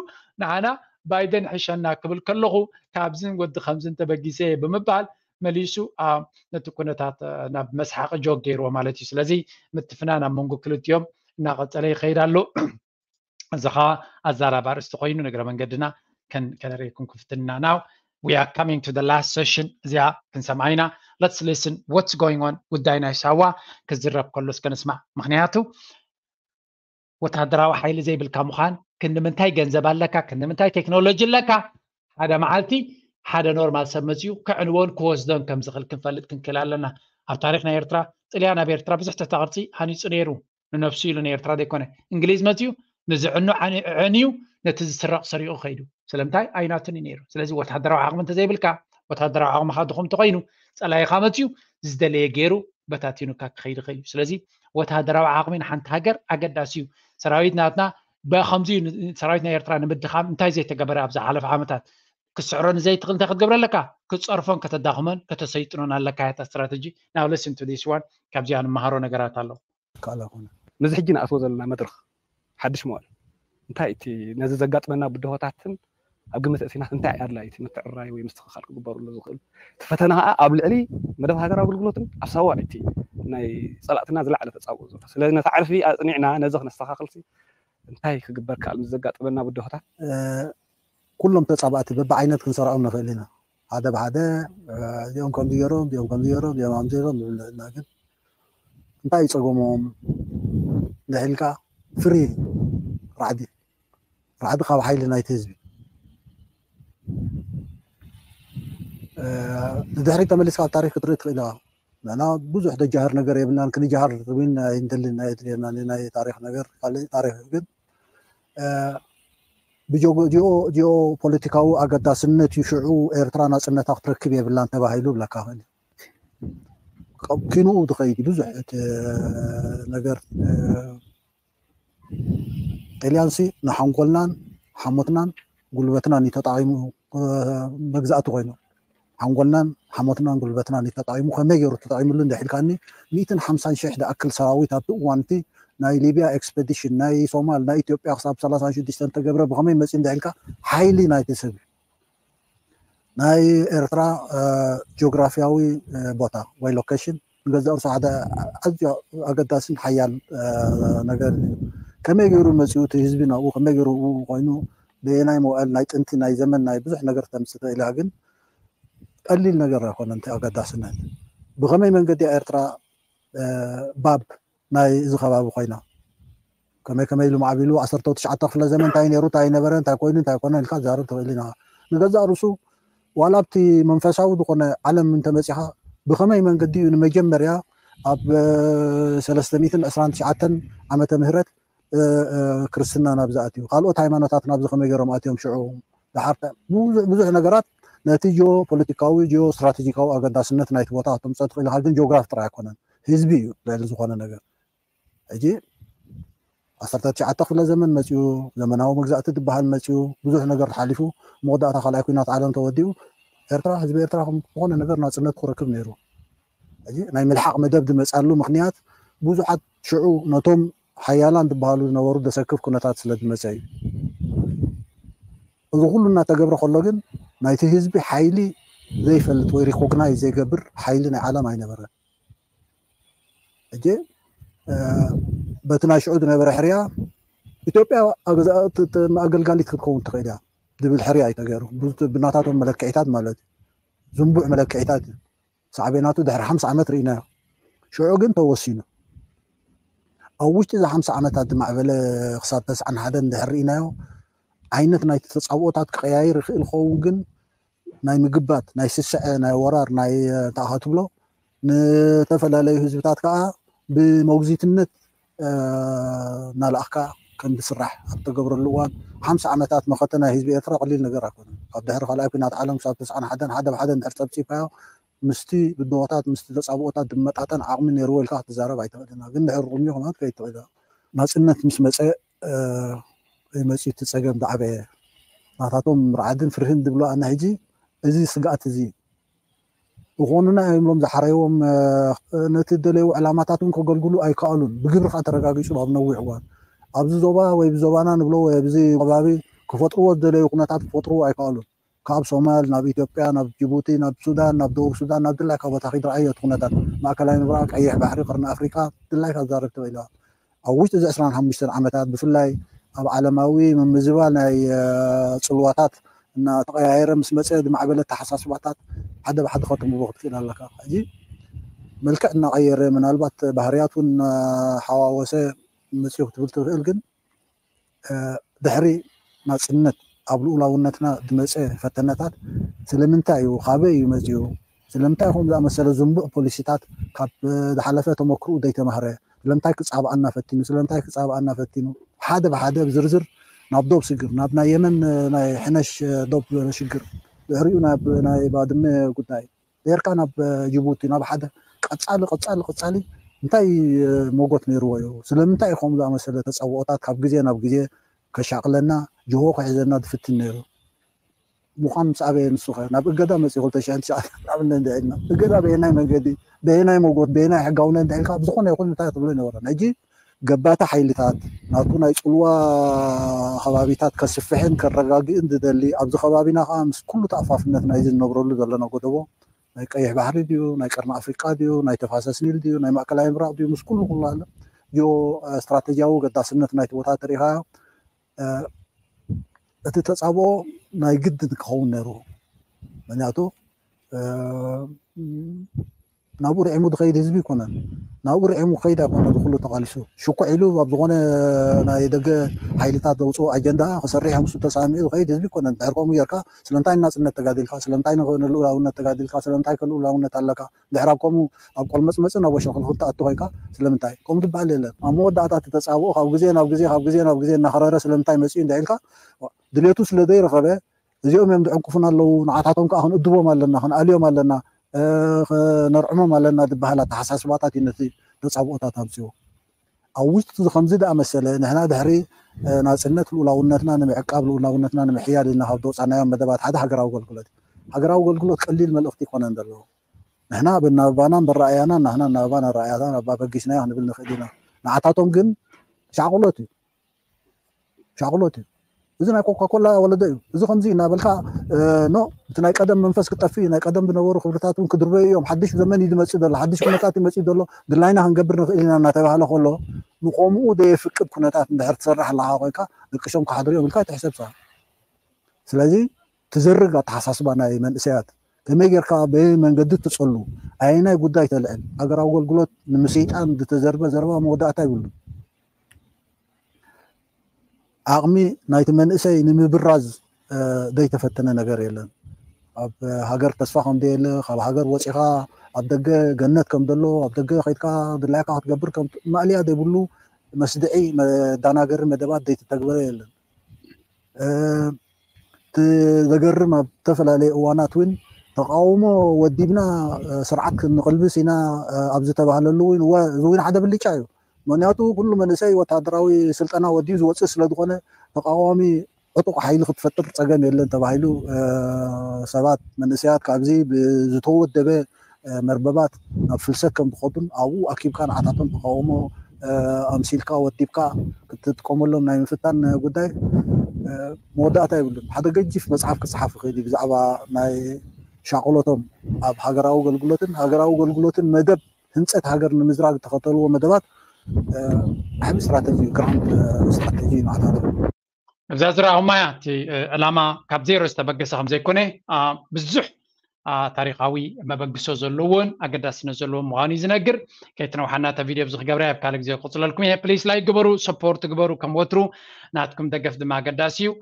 ንዓና ባይደን ሕሸና ክብል ከለኹ ካብዝን ወዲ ከምዝን ተበጊሰ እየ ብምባል መሊሱ ነቲ ኩነታት ናብ መስሓቂ ጆክ ገይርዎ ማለት እዩ። ስለዚ ምትፍናን ኣብ መንጎ ክልቲኦም እናቐፀለ ይኸይድ ኣሎ። እዚ ከዓ ኣዛራቢ ኣርእስቲ ኮይኑ ንግረ መንገድና ከነርእየኩም ክፍትና now we are coming to the last session እዚኣ ክንሰምዓ ኢና። Let's listen what's going on ጉዳይ ናይ ሳዋ ክዝረብ ከሎ እስከ ንስማዕ። ምክንያቱ ወታደራዊ ሓይሊ ዘይብልካ ምዃን ክንዲ ምንታይ ገንዘብ ኣለካ ክንዲ ምንታይ ቴክኖሎጂ ኣለካ ሓደ መዓልቲ ሓደ ኖርማል ሰብ መፅኡ ከዕንዎን ክወስዶን ከም ዝኽእል ክንፈልጥ ክንክእል ኣለና። ኣብ ታሪኽ ናይ ኤርትራ ጥልያን ኣብ ኤርትራ ብዙሕ ትሕተ ቅርፂ ሃኒፁ ነይሩ። ንነፍሱ ኢሉ ንኤርትራ ዘይኮነ እንግሊዝ መፅኡ ንዝዕኑ ዓኒ- ዕንዩ ነቲ ዝስረቕ ሰሪቑ ከይዱ። ስለምንታይ ኣይናትን እዩ ነይሩ። ስለዚ ወታደራዊ ዓቕሚ እንተዘይብልካ ወታደራዊ ዓቕምኻ ድኹም እንተኮይኑ ፀላይኻ መፅኡ ዝደለየ ገይሩ በታቲኑካ ክኸይድ ይኽእል እዩ። ስለዚ ወታደራዊ ዓቕሚ ንሓንቲ ሃገር ኣገዳሲ እዩ። ሰራዊት ናትና ብከምዚ እዩ ን- ሰራዊት ናይ ኤርትራ ንምድኻም እንታይ ዘይተገበረ ኣብ ዝሓለፈ ዓመታት ክስዕሮ ንዘይትኽእል እንታይ ክትገብር ኣለካ? ክፀርፎን ከተዳኽሞን ከተሰይጥኖን ኣለካ። ያታ ስትራተጂ now listen to this one ካብዚኣ ንመሃሮ ነገራት ኣሎ። ይከኣል ኣይኮነ። ነዚ ሕጂ ንኣትዎ ዘለና መድረኽ ሓድሽ መዋል እንታይ እቲ ነዚ ዘጋጥመና ብድሆታትን ኣብ ግምት እቲና እንታይ ኣድላይ እቲ ምትዕራይ ወይ ምስትኽኻል ክግበሩሉ ዝኽእል እቲ ፈተና ከዓ ኣብ ልዕሊ መደብ ሃገር ኣገልግሎትን ኣብ ሳዋ እቲ ናይ ፀላእትና ዝለዓለ ተፃብኦ ዘሎ። ስለዚ ነቲ ዓርፊ ኣፅኒዕና ነዚ ክነስተኻኽልሲ እንታይ ክግበር ከኣል ምስ ዘጋጥመና ብድሆታት? ኩሎም ተፃባእቲ በብዓይነት ክንሰርዖም ንኽእል ኢና። ሓደ ብሓደ እዚኦም ከምዚ ገይሮም እዚኦም ከምዚ ገይሮም እዚኦም ኣምዚሮም ንብል ንኽእል ኢና። ግን እንታይ ይፀገሞም እንድሕልካ ፍሪ ራዕዲ ራዕዲ ካብ ሓይሊ ናይቲ ህዝቢ ንድሕሪት ተመሊስካ ኣብ ታሪክ ክትርኢ ትኽእል ኢኻ። ንሕና ብዙሕ ደጃህር ነገር የብልናን። ክንጃሃር እውን ኣይንደልን ኣየድልየናን ናይ ታሪክ ነገር ካልእ ታሪክ ግን ብጂኦ ፖለቲካዊ ኣገዳስነት እዩ ሽዑ ኤርትራ ናፅነታ ክትረክብ የብላን ተባሂሉ ብለካ ክእል። ኪንኡ ዝኸይድ ብዙሕ ነገር ጥልያንሲ ንሓንጎልናን ሓሞትናን ጉልበትናን እዩ ተጠቒሙ መግዛእቲ ኮይኑ ሓንጎልናን ሓሞትናን ጉልበትናን እዩ ተጠቒሙ። ከመይ ገይሩ ተጠቒምሉ እንድሕልካኒ ሚእትን ሓምሳን ሽሕ ዝኣክል ሰራዊት ኣብቲ እዋንቲ ናይ ሊብያ ኤክስፐዲሽን ናይ ሶማል ናይ ኢትዮጵያ ክሳብ ሰላሳ ሽዱሽተ እንተገብረ ብኸመይ መፂ እንድሕልካ ሓይሊ ናይቲ ሰብ ናይ ኤርትራ ጂኦግራፊያዊ ቦታ ወይ ሎኬሽን ንገዛእ ርእሱ ሓደ ኣዝዩ ኣገዳስን ሓያል ነገር እዩ። ከመይ ገይሩ መፂኡ እቲ ህዝቢ ናብኡ ከመይ ገይሩ ኮይኑ በየናይ መዋእል ናይ ጥንቲ ናይ ዘመን ናይ ብዙሕ ነገር ተምፅእ ኢላ ግን ቀሊል ነገር ኣይኮነ እቲ ኣገዳስነት። ብኸመይ መንገዲ ኤርትራ ባብ ናይ እዚ ከባቢ ኮይና ከመይ ከመይ ኢሉ ማዕቢሉ ዓሰርተ ትሽዓተ ክፍለ ዘመን እንታይ ነይሩ እንታይ ነበረ እንታይ ኮይኑ እንታይ ኮነ ኢልካ ዛረብ ትኽእል ኢና። ንገዛእ ርእሱ ዋላ ኣብቲ መንፈሳዊ ዝኾነ ዓለም እንተመፂኻ ብኸመይ መንገዲ እዩ ንመጀመርያ ኣብ ሰለስተ ሚእትን ዕስራን ትሽዓተን ዓመተ ምህረት ክርስትና ናብ ዝኣትዩ ካልኦት ሃይማኖታት ናብዚ ከመይ ገይሮም ኣትዮም ሽዑ ድሓር ብዙሕ ነገራት ነቲ ጂኦ ፖለቲካዊ ጂኦ ስትራቴጂካዊ ኣገዳስነት ናይቲ ቦታ ከተምፅኦ ትኽእል ኢኻ። ግን ጂኦግራፊ ጥራይ ኣይኮነን ህዝቢ እዩ ልዕሊ ዝኾነ ነገር። ሕጂ ዓሰርተ ትሽዓተ ክፍለ ዘመን መፅኡ ዘመናዊ መግዛእቲ ዝበሃል መፅኡ ብዙሕ ነገር ተሓሊፉ መወዳእታ ካልኣይ ኩናት ዓለም ተወዲኡ ኤርትራ ህዝቢ ኤርትራ ዝኾነ ነገር ናፅነት ክረክብ ነይሩ። ሕጂ ናይ ምልሓቕ መደብ ዝመፃሉ ምክንያት ብዙሓት ሽዑ ነቶም ሓያላን ዝበሃሉ ዝነበሩ ዘሰክፍ ኩነታት ስለ ዝመፀ እዩ። እዚ ኩሉ እናተገብረ ከሎ ግን ናይቲ ህዝቢ ሓይሊ ዘይፈልጥ ወይ ሪኮግናይዝ ዘይገብር ሓይሊ ናይ ዓለም ኣይነበረን። ሕጂ በቲ ናይ ሽዑ ዝነበረ ሕርያ ኢትዮጵያ ኣገልጋሊት ክትከውን ትኽእል እያ ዝብል ሕርያ እዩ ተገይሩ ብናታቶም መለክዒታት ማለት እዩ። ዝንቡዕ መለክዒታት እዩ። ሳዕቤናቱ ድሕሪ ሓምሳ ዓመት ርኢናዮ። ሽዑ ግን ተወሲኑ ኣብ ውሽጢ እዚ ሓምሳ ዓመታት ዝማዕበለ ክሳብ ተስዓን ሓደን እንድሕር ርኢናዮ ዓይነት ናይ ተፃብኦታት ክቀያይር ይኽእል ኸውን ግን ናይ ምግባት ናይ ስስዐ ናይ ወራር ናይ እንታይ ኢኻ ትብሎ ንተፈላለዩ ህዝብታት ከዓ ብመጉዚትነት እናለኣኽካ ከም ዝስራሕ ኣብ ተገብረሉ እዋን ሓምሳ ዓመታት መኸተ ናይ ህዝቢ ኤርትራ ቀሊል ነገር ኣይኮነን። ካብ ድሕሪ ካልኣይ ኩናት ዓለም ክሳብ ተስዓን ሓደን ሓደ ብሓደ እንድሕር ፀብፂብካዮ ምስቲ ብድሆታት ምስቲ ተፃብኦታት ዝመጣጠን ዓቕሚ ነይርዎ ኢልካ ክትዛረብ ኣይትኽእልን። ግን ድሕሪ ቁሚኡ ከማን ከይትኽእል ናፅነት ምስ መፀ መፂኡ እቲ ፀገም ዝዓበየ ናታቶም ርዓድን ፍርህን ዝብሎ ኣነ ሕጂ እዚ ስግኣት እዚ ዝኾኑና እዮም ኢሎም ዝሓረይዎም ነቲ ዝደለዩ ዕላማታት እውን ከገልግሉ ኣይከኣሉን። ብግብሪ ከዓ ተረጋጊፁ ኣብ ነዊሕ እዋን ኣብዚ ዞባ ወይ ብዞባና ንብሎ ወይ ኣብዚ ከባቢ ክፈጥርዎ ዝደለዩ ኩነታት ክፈጥርዎ ኣይከኣሉን። ካብ ሶማል ናብ ኢትዮጵያ ናብ ጅቡቲ ናብ ሱዳን ናብ ደቡብ ሱዳን ናብ ድላይካ ቦታ ኪድ ረኣዮ እቲ ኩነታት ማእከላይ ምብራቕ ቀይሕ ባሕሪ ቅርኒ ኣፍሪካ ድላይካ ዝዛረብ ተበኢልዋ ኣብ ውሽጢ እዚ ዕስራን ሓሙሽተን ዓመታት ብፍላይ ኣብ ዓለማዊ ምምዝባል ናይ ፅልዋታት እናተቐያየረ ምስ መፀ ዝማዕበለ ኣተሓሳስባታት ሓደ ብሓደ ከተንብቦ ክትክእል ኣለካ። ሕጂ መልክዕ እናቐየረ ምናልባት ባህርያት እውን እናሓዋወሰ መፅኡ ክትብል ትኽእል ግን ድሕሪ ናፅነት ኣብ ልኡላውነትና ዝመፀ ፈተነታት ስለምንታይ እዩ፣ ካበይ እዩ መፂኡ? ስለምንታይ ከም ዝኣመሰለ ዝንቡዕ ፖሊሲታት ካብ ዝሓለፈ ተመክርኡ ዘይተማህረ? ስለምንታይ ክፃብኣና ፈቲኑ? ስለምንታይ ክፃብኣና ፈቲኑ? ሓደ ብሓደ ብዝርዝር ናብ ዶብ ሽግር፣ ናብ ናይ የመን ናይ ሕነሽ ዶብ ሽግር፣ ድሕሪኡ ናብ ናይ ባድመ ጉዳይ፣ ጌርካ ናብ ጅቡቲ፣ ናብ ሓደ ቀፃሊ ቀፃሊ ቀፃሊ እንታይ ሞጎት ነይርዎ እዩ? ስለምንታይ እዩ ከምኡ ዝኣመሰለ ተፃብኦታት ካብ ግዜ ናብ ግዜ ከሻቕለና፣ ጅሆ ክሕዘና ዝፍትን ነይሩ? ምዃን ምስ ኣበየ ንሱ ኸ ናብ እገዳ መፅኡ ክልተ ሽሕን ትሽዓተን እናበልና እንድዒልና፣ እገዳ በየናይ መንገዲ፣ በየናይ ሞጎት፣ በየናይ ሕጋውነት እንድዒልካ ኣብ ዝኾነ ይኹን እንታይ ክትብሎ ይነበረን። ሕጂ ገባቲ ሓይልታት ናቱ ናይ ፅልዋ ከባቢታት ከስፍሕን ከረጋግእን ዝደሊ፣ ኣብዚ ከባቢና ከዓ ምስ ኩሉ ተኣፋፍነት ናይዚ ዝነብረሉ ዘለና ጎደቦ ናይ ቀይሕ ባሕሪ ድዩ፣ ናይ ቀርኒ ኣፍሪቃ ድዩ፣ ናይ ተፋሰስ ኒል ድዩ፣ ናይ ማእከላይ ምብራቕ ድዩ፣ ምስ ኩሉ ኩሉ ኣሎ ጂኦ ስትራቴጂያዊ ገዳስነት ናይቲ ቦታ ተሪኢኻዮ። እቲ ተፃብኦ ናይ ግድን ክኸውን ነይሩ። ምክንያቱ ናብኡ ርዒሙ ዝኸይድ ህዝቢ ይኮነን። ናብኡ ርዒሙ ክኸይድ ኣይኮነ ዝኩሉ ተቃሊሱ ሽኩዕ ኢሉ ኣብ ዝኾነ ናይ ደገ ሓይልታት ዘውፅኦ ኣጀንዳ ክሰርሕ ምስኡ ተሳሚዑ ዝኸይድ ህዝቢ ይኮነን። ድሕር ከምኡ ጌርካ ስለምንታይ ናፅነት ተጋዲልካ፣ ስለምንታይ ንልኡላውነት ተጋዲልካ፣ ስለምንታይ ከልኡላውነት ኣለካ? ድሕር ኣብ ከምኡ ኣብ ቆልመፅመፅን ኣብ ወሸክልክን ትኣቱ ኮይንካ ስለምንታይ ከምኡ ዝበሃል የለን። ኣብ መወዳእታ እቲ ተፃብኦ ካብ ግዜ ናብ ግዜ ካብ ግዜ ናብ ግዜ እናኸረረ ስለምንታይ መፅኡ እንድዒልካ ድሌቱ ስለ ዘይረኸበ እዚኦም እዮም ዝዕንቅፉና ኣለዉ፣ ንዓታቶም ከዓ ክንእድቦም ኣለና፣ ክንኣልዮም ኣለና፣ ከነርዕሞም ኣለና ዝበሃል ኣተሓሳስባታት እዩ ነቲ ተፃብኦታት ኣምፅዎ። ኣብ ውሽጢ እዚ ከምዚ ደኣ መሰለ ንሕና ድሕሪ ናፅነት ልኡላውነትና ንምዕቃብ ልኡላውነትና ንምሕያል ኢልና ካብ ዝወፃናዮም መደባት ሓደ ሃገራዊ ኣገልግሎት እዩ። ሃገራዊ ኣገልግሎት ቀሊል መልእኽቲ ይኮነን ዘለዎ። ንሕና ብናባና በራእያና ናህና ናባና ራእያና ናብ ኣበጊስናዮ ክንብል ንኽእል ኢና። ንዓታቶም ግን ሻቕሎት እዩ። ሻቕሎት እዩ። እዚ ናይ ኮካኮላ ወለዶ እዩ። እዚ ከምዚ እናበልካ ኖ እቲ ናይ ቀደም መንፈስ ክጠፍእ እዩ። ናይ ቀደም ዝነበሩ ክብርታት እውን ክድርበዩ እዮም። ሓድሽ ዘመን እዩ ዝመፅእ ዘሎ፣ ሓድሽ ኩነታት እዩ መፅእ ዘሎ፣ ድላይና ክንገብር ንኽእል ኢና እናተባህለ ከሎ ንከምኡ ዘየፍቅድ ኩነታት እንድሕር ትሰርሕ ኣለካ ኮይንካ ደቅሾም ክሓድሩ እዮም ኢልካ ኣይትሕሰብ። ስለዚ ትዝርግ ኣተሓሳስባ ናይ መንእሰያት ከመይ ጌርካ በየን መንገዲ ትፀሉ ኣየናይ ጉዳይ ተልዕል ሃገራዊ ኣገልግሎት ንምስይጣን ዝተዘርበ ዘረባ መወዳእታ ይብሉ። ዓቕሚ ናይቲ መንእሰይ ንምብራዝ ዘይተፈተነ ነገር የለን። ኣብ ሃገር ተስፋ ከም ዘየለ፣ ካብ ሃገር ወፂኻ ኣብ ደገ ገነት ከም ዘሎ፣ ኣብ ደገ ከይድካ ድላይካ ክትገብር ከም ማእለያ ዘይብሉ መስድዒ መዳናገሪ መደባት ዘይተተግበረ የለን። እቲ ዘገርም ኣብ ዝተፈላለዩ እዋናት እውን ተቃውሞ ወዲብና ስርዓት ክንቕልብስ ኢና ኣብ ዝተባህለሉ እውን እዋ እዚ እውን ሓደ ብልጫ እዩ። ምክንያቱ ኩሉ መንእሰይ ወታደራዊ ስልጠና ወዲኡ ዝወፅእ ስለዝኾነ ተቃዋሚ ዕጡቕ ሓይሊ ክትፈጥር ፀገም የለን ተባሂሉ ሰባት መንእሰያት ካብዚ ብዝተወደበ መርበባት ናብ ፍልሰት ከም ዝኸዱን ኣብኡ ኣኪብካ ንዓታቶም ተቃውሞ ኣምሲልካ ወዲብካ ክትጥቀመሎም ናይ ምፍታን ጉዳይ መወዳእታ የብሉን። ሓደ ገጂፍ መፅሓፍ ክፅሓፍ ይኽእል እዩ ብዛዕባ ናይ ሻቕሎቶም ኣብ ሃገራዊ ኣገልግሎትን ሃገራዊ ኣገልግሎትን መደብ ህንፀት ሃገር ንምዝራግ ዝተኸተልዎ መደባት ዓብዪ ስትራተጂ እዩ፣ ግራንድ ስትራተጂ እዩ ንዓታቶም። እዛ ዝረኣኹማያ እቲ ዕላማ ካብ ዜሮ ዝተበገሰ ከም ዘይኮነ ብዙሕ ታሪካዊ መበግሶ ዘለዎን ኣገዳስነት ዘለዎን ምዃኑ እዩ ዝነግር። ከይትነውሓና እታ ቪድዮ ኣብዚ ክገብራ ኣብ ካልእ ግዜ ክቕፅለልኩም እየ። ፕሊስ ላይክ ግበሩ፣ ሰፖርት ግበሩ። ከም ወትሩ ናትኩም ደገፍ ድማ ኣገዳሲ እዩ።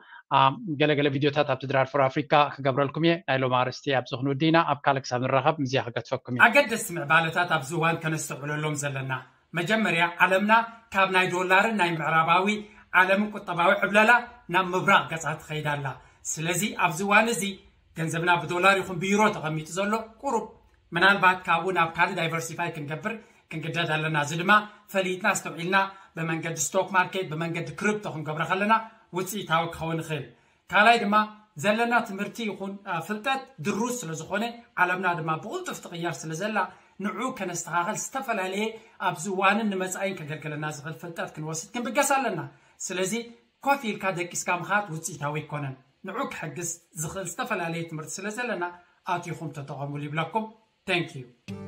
ገለገለ ቪድዮታት ኣብቲ ድራር ፎር ኣፍሪካ ክገብረልኩም እየ። ናይ ሎም ኣርስቲ ኣብዚ ክንውዲ ኢና። ኣብ ካልእ ክሳብ ንራኸብ ምስዚኣ ክገትፈኩም እዩ። ኣገደስቲ ምዕባለታት ኣብዚ እዋን ከነስተውዕለሎም ዘለና መጀመርያ ዓለምና ካብ ናይ ዶላርን ናይ ምዕራባዊ ዓለምን ቁጠባዊ ዕብለላ ናብ ምብራቕ ገጻ ትኸይድ ኣላ። ስለዚ ኣብዚ እዋን እዚ ገንዘብና ብዶላር ይኹን ብዩሮ ተቐሚጡ ዘሎ ቁሩብ ምናልባት ካብኡ ናብ ካልእ ዳይቨርሲፋይ ክንገብር ክንግደድ ኣለና። እዚ ድማ ፈሊጥና ኣስተውዒልና ብመንገዲ ስቶክ ማርኬት ብመንገዲ ክሪፕቶ ክንገብሮ ከለና ውፅኢታዊ ክኸውን ይኽእል። ካልኣይ ድማ ዘለና ትምህርቲ ይኹን ፍልጠት ድሩዝ ስለ ዝኾነ ዓለምና ድማ ብቕልጡፍ ትቕየር ስለ ዘላ ንዑ ከነስተኻኸል ዝተፈላለየ ኣብዚ እዋንን ንመፃኢን ከገልግለና ዝኽእል ፍልጠት ክንወስድ ክንብገስ ኣለና። ስለዚ ኮፍ ኢልካ ደቂስካ ምኻድ ውፅኢታዊ ኣይኮነን። ንዑ ክሕግዝ ዝኽእል ዝተፈላለየ ትምህርቲ ስለ ዘለና ኣቲኹም ተጠቐሙሉ ይብለኩም። Thank you።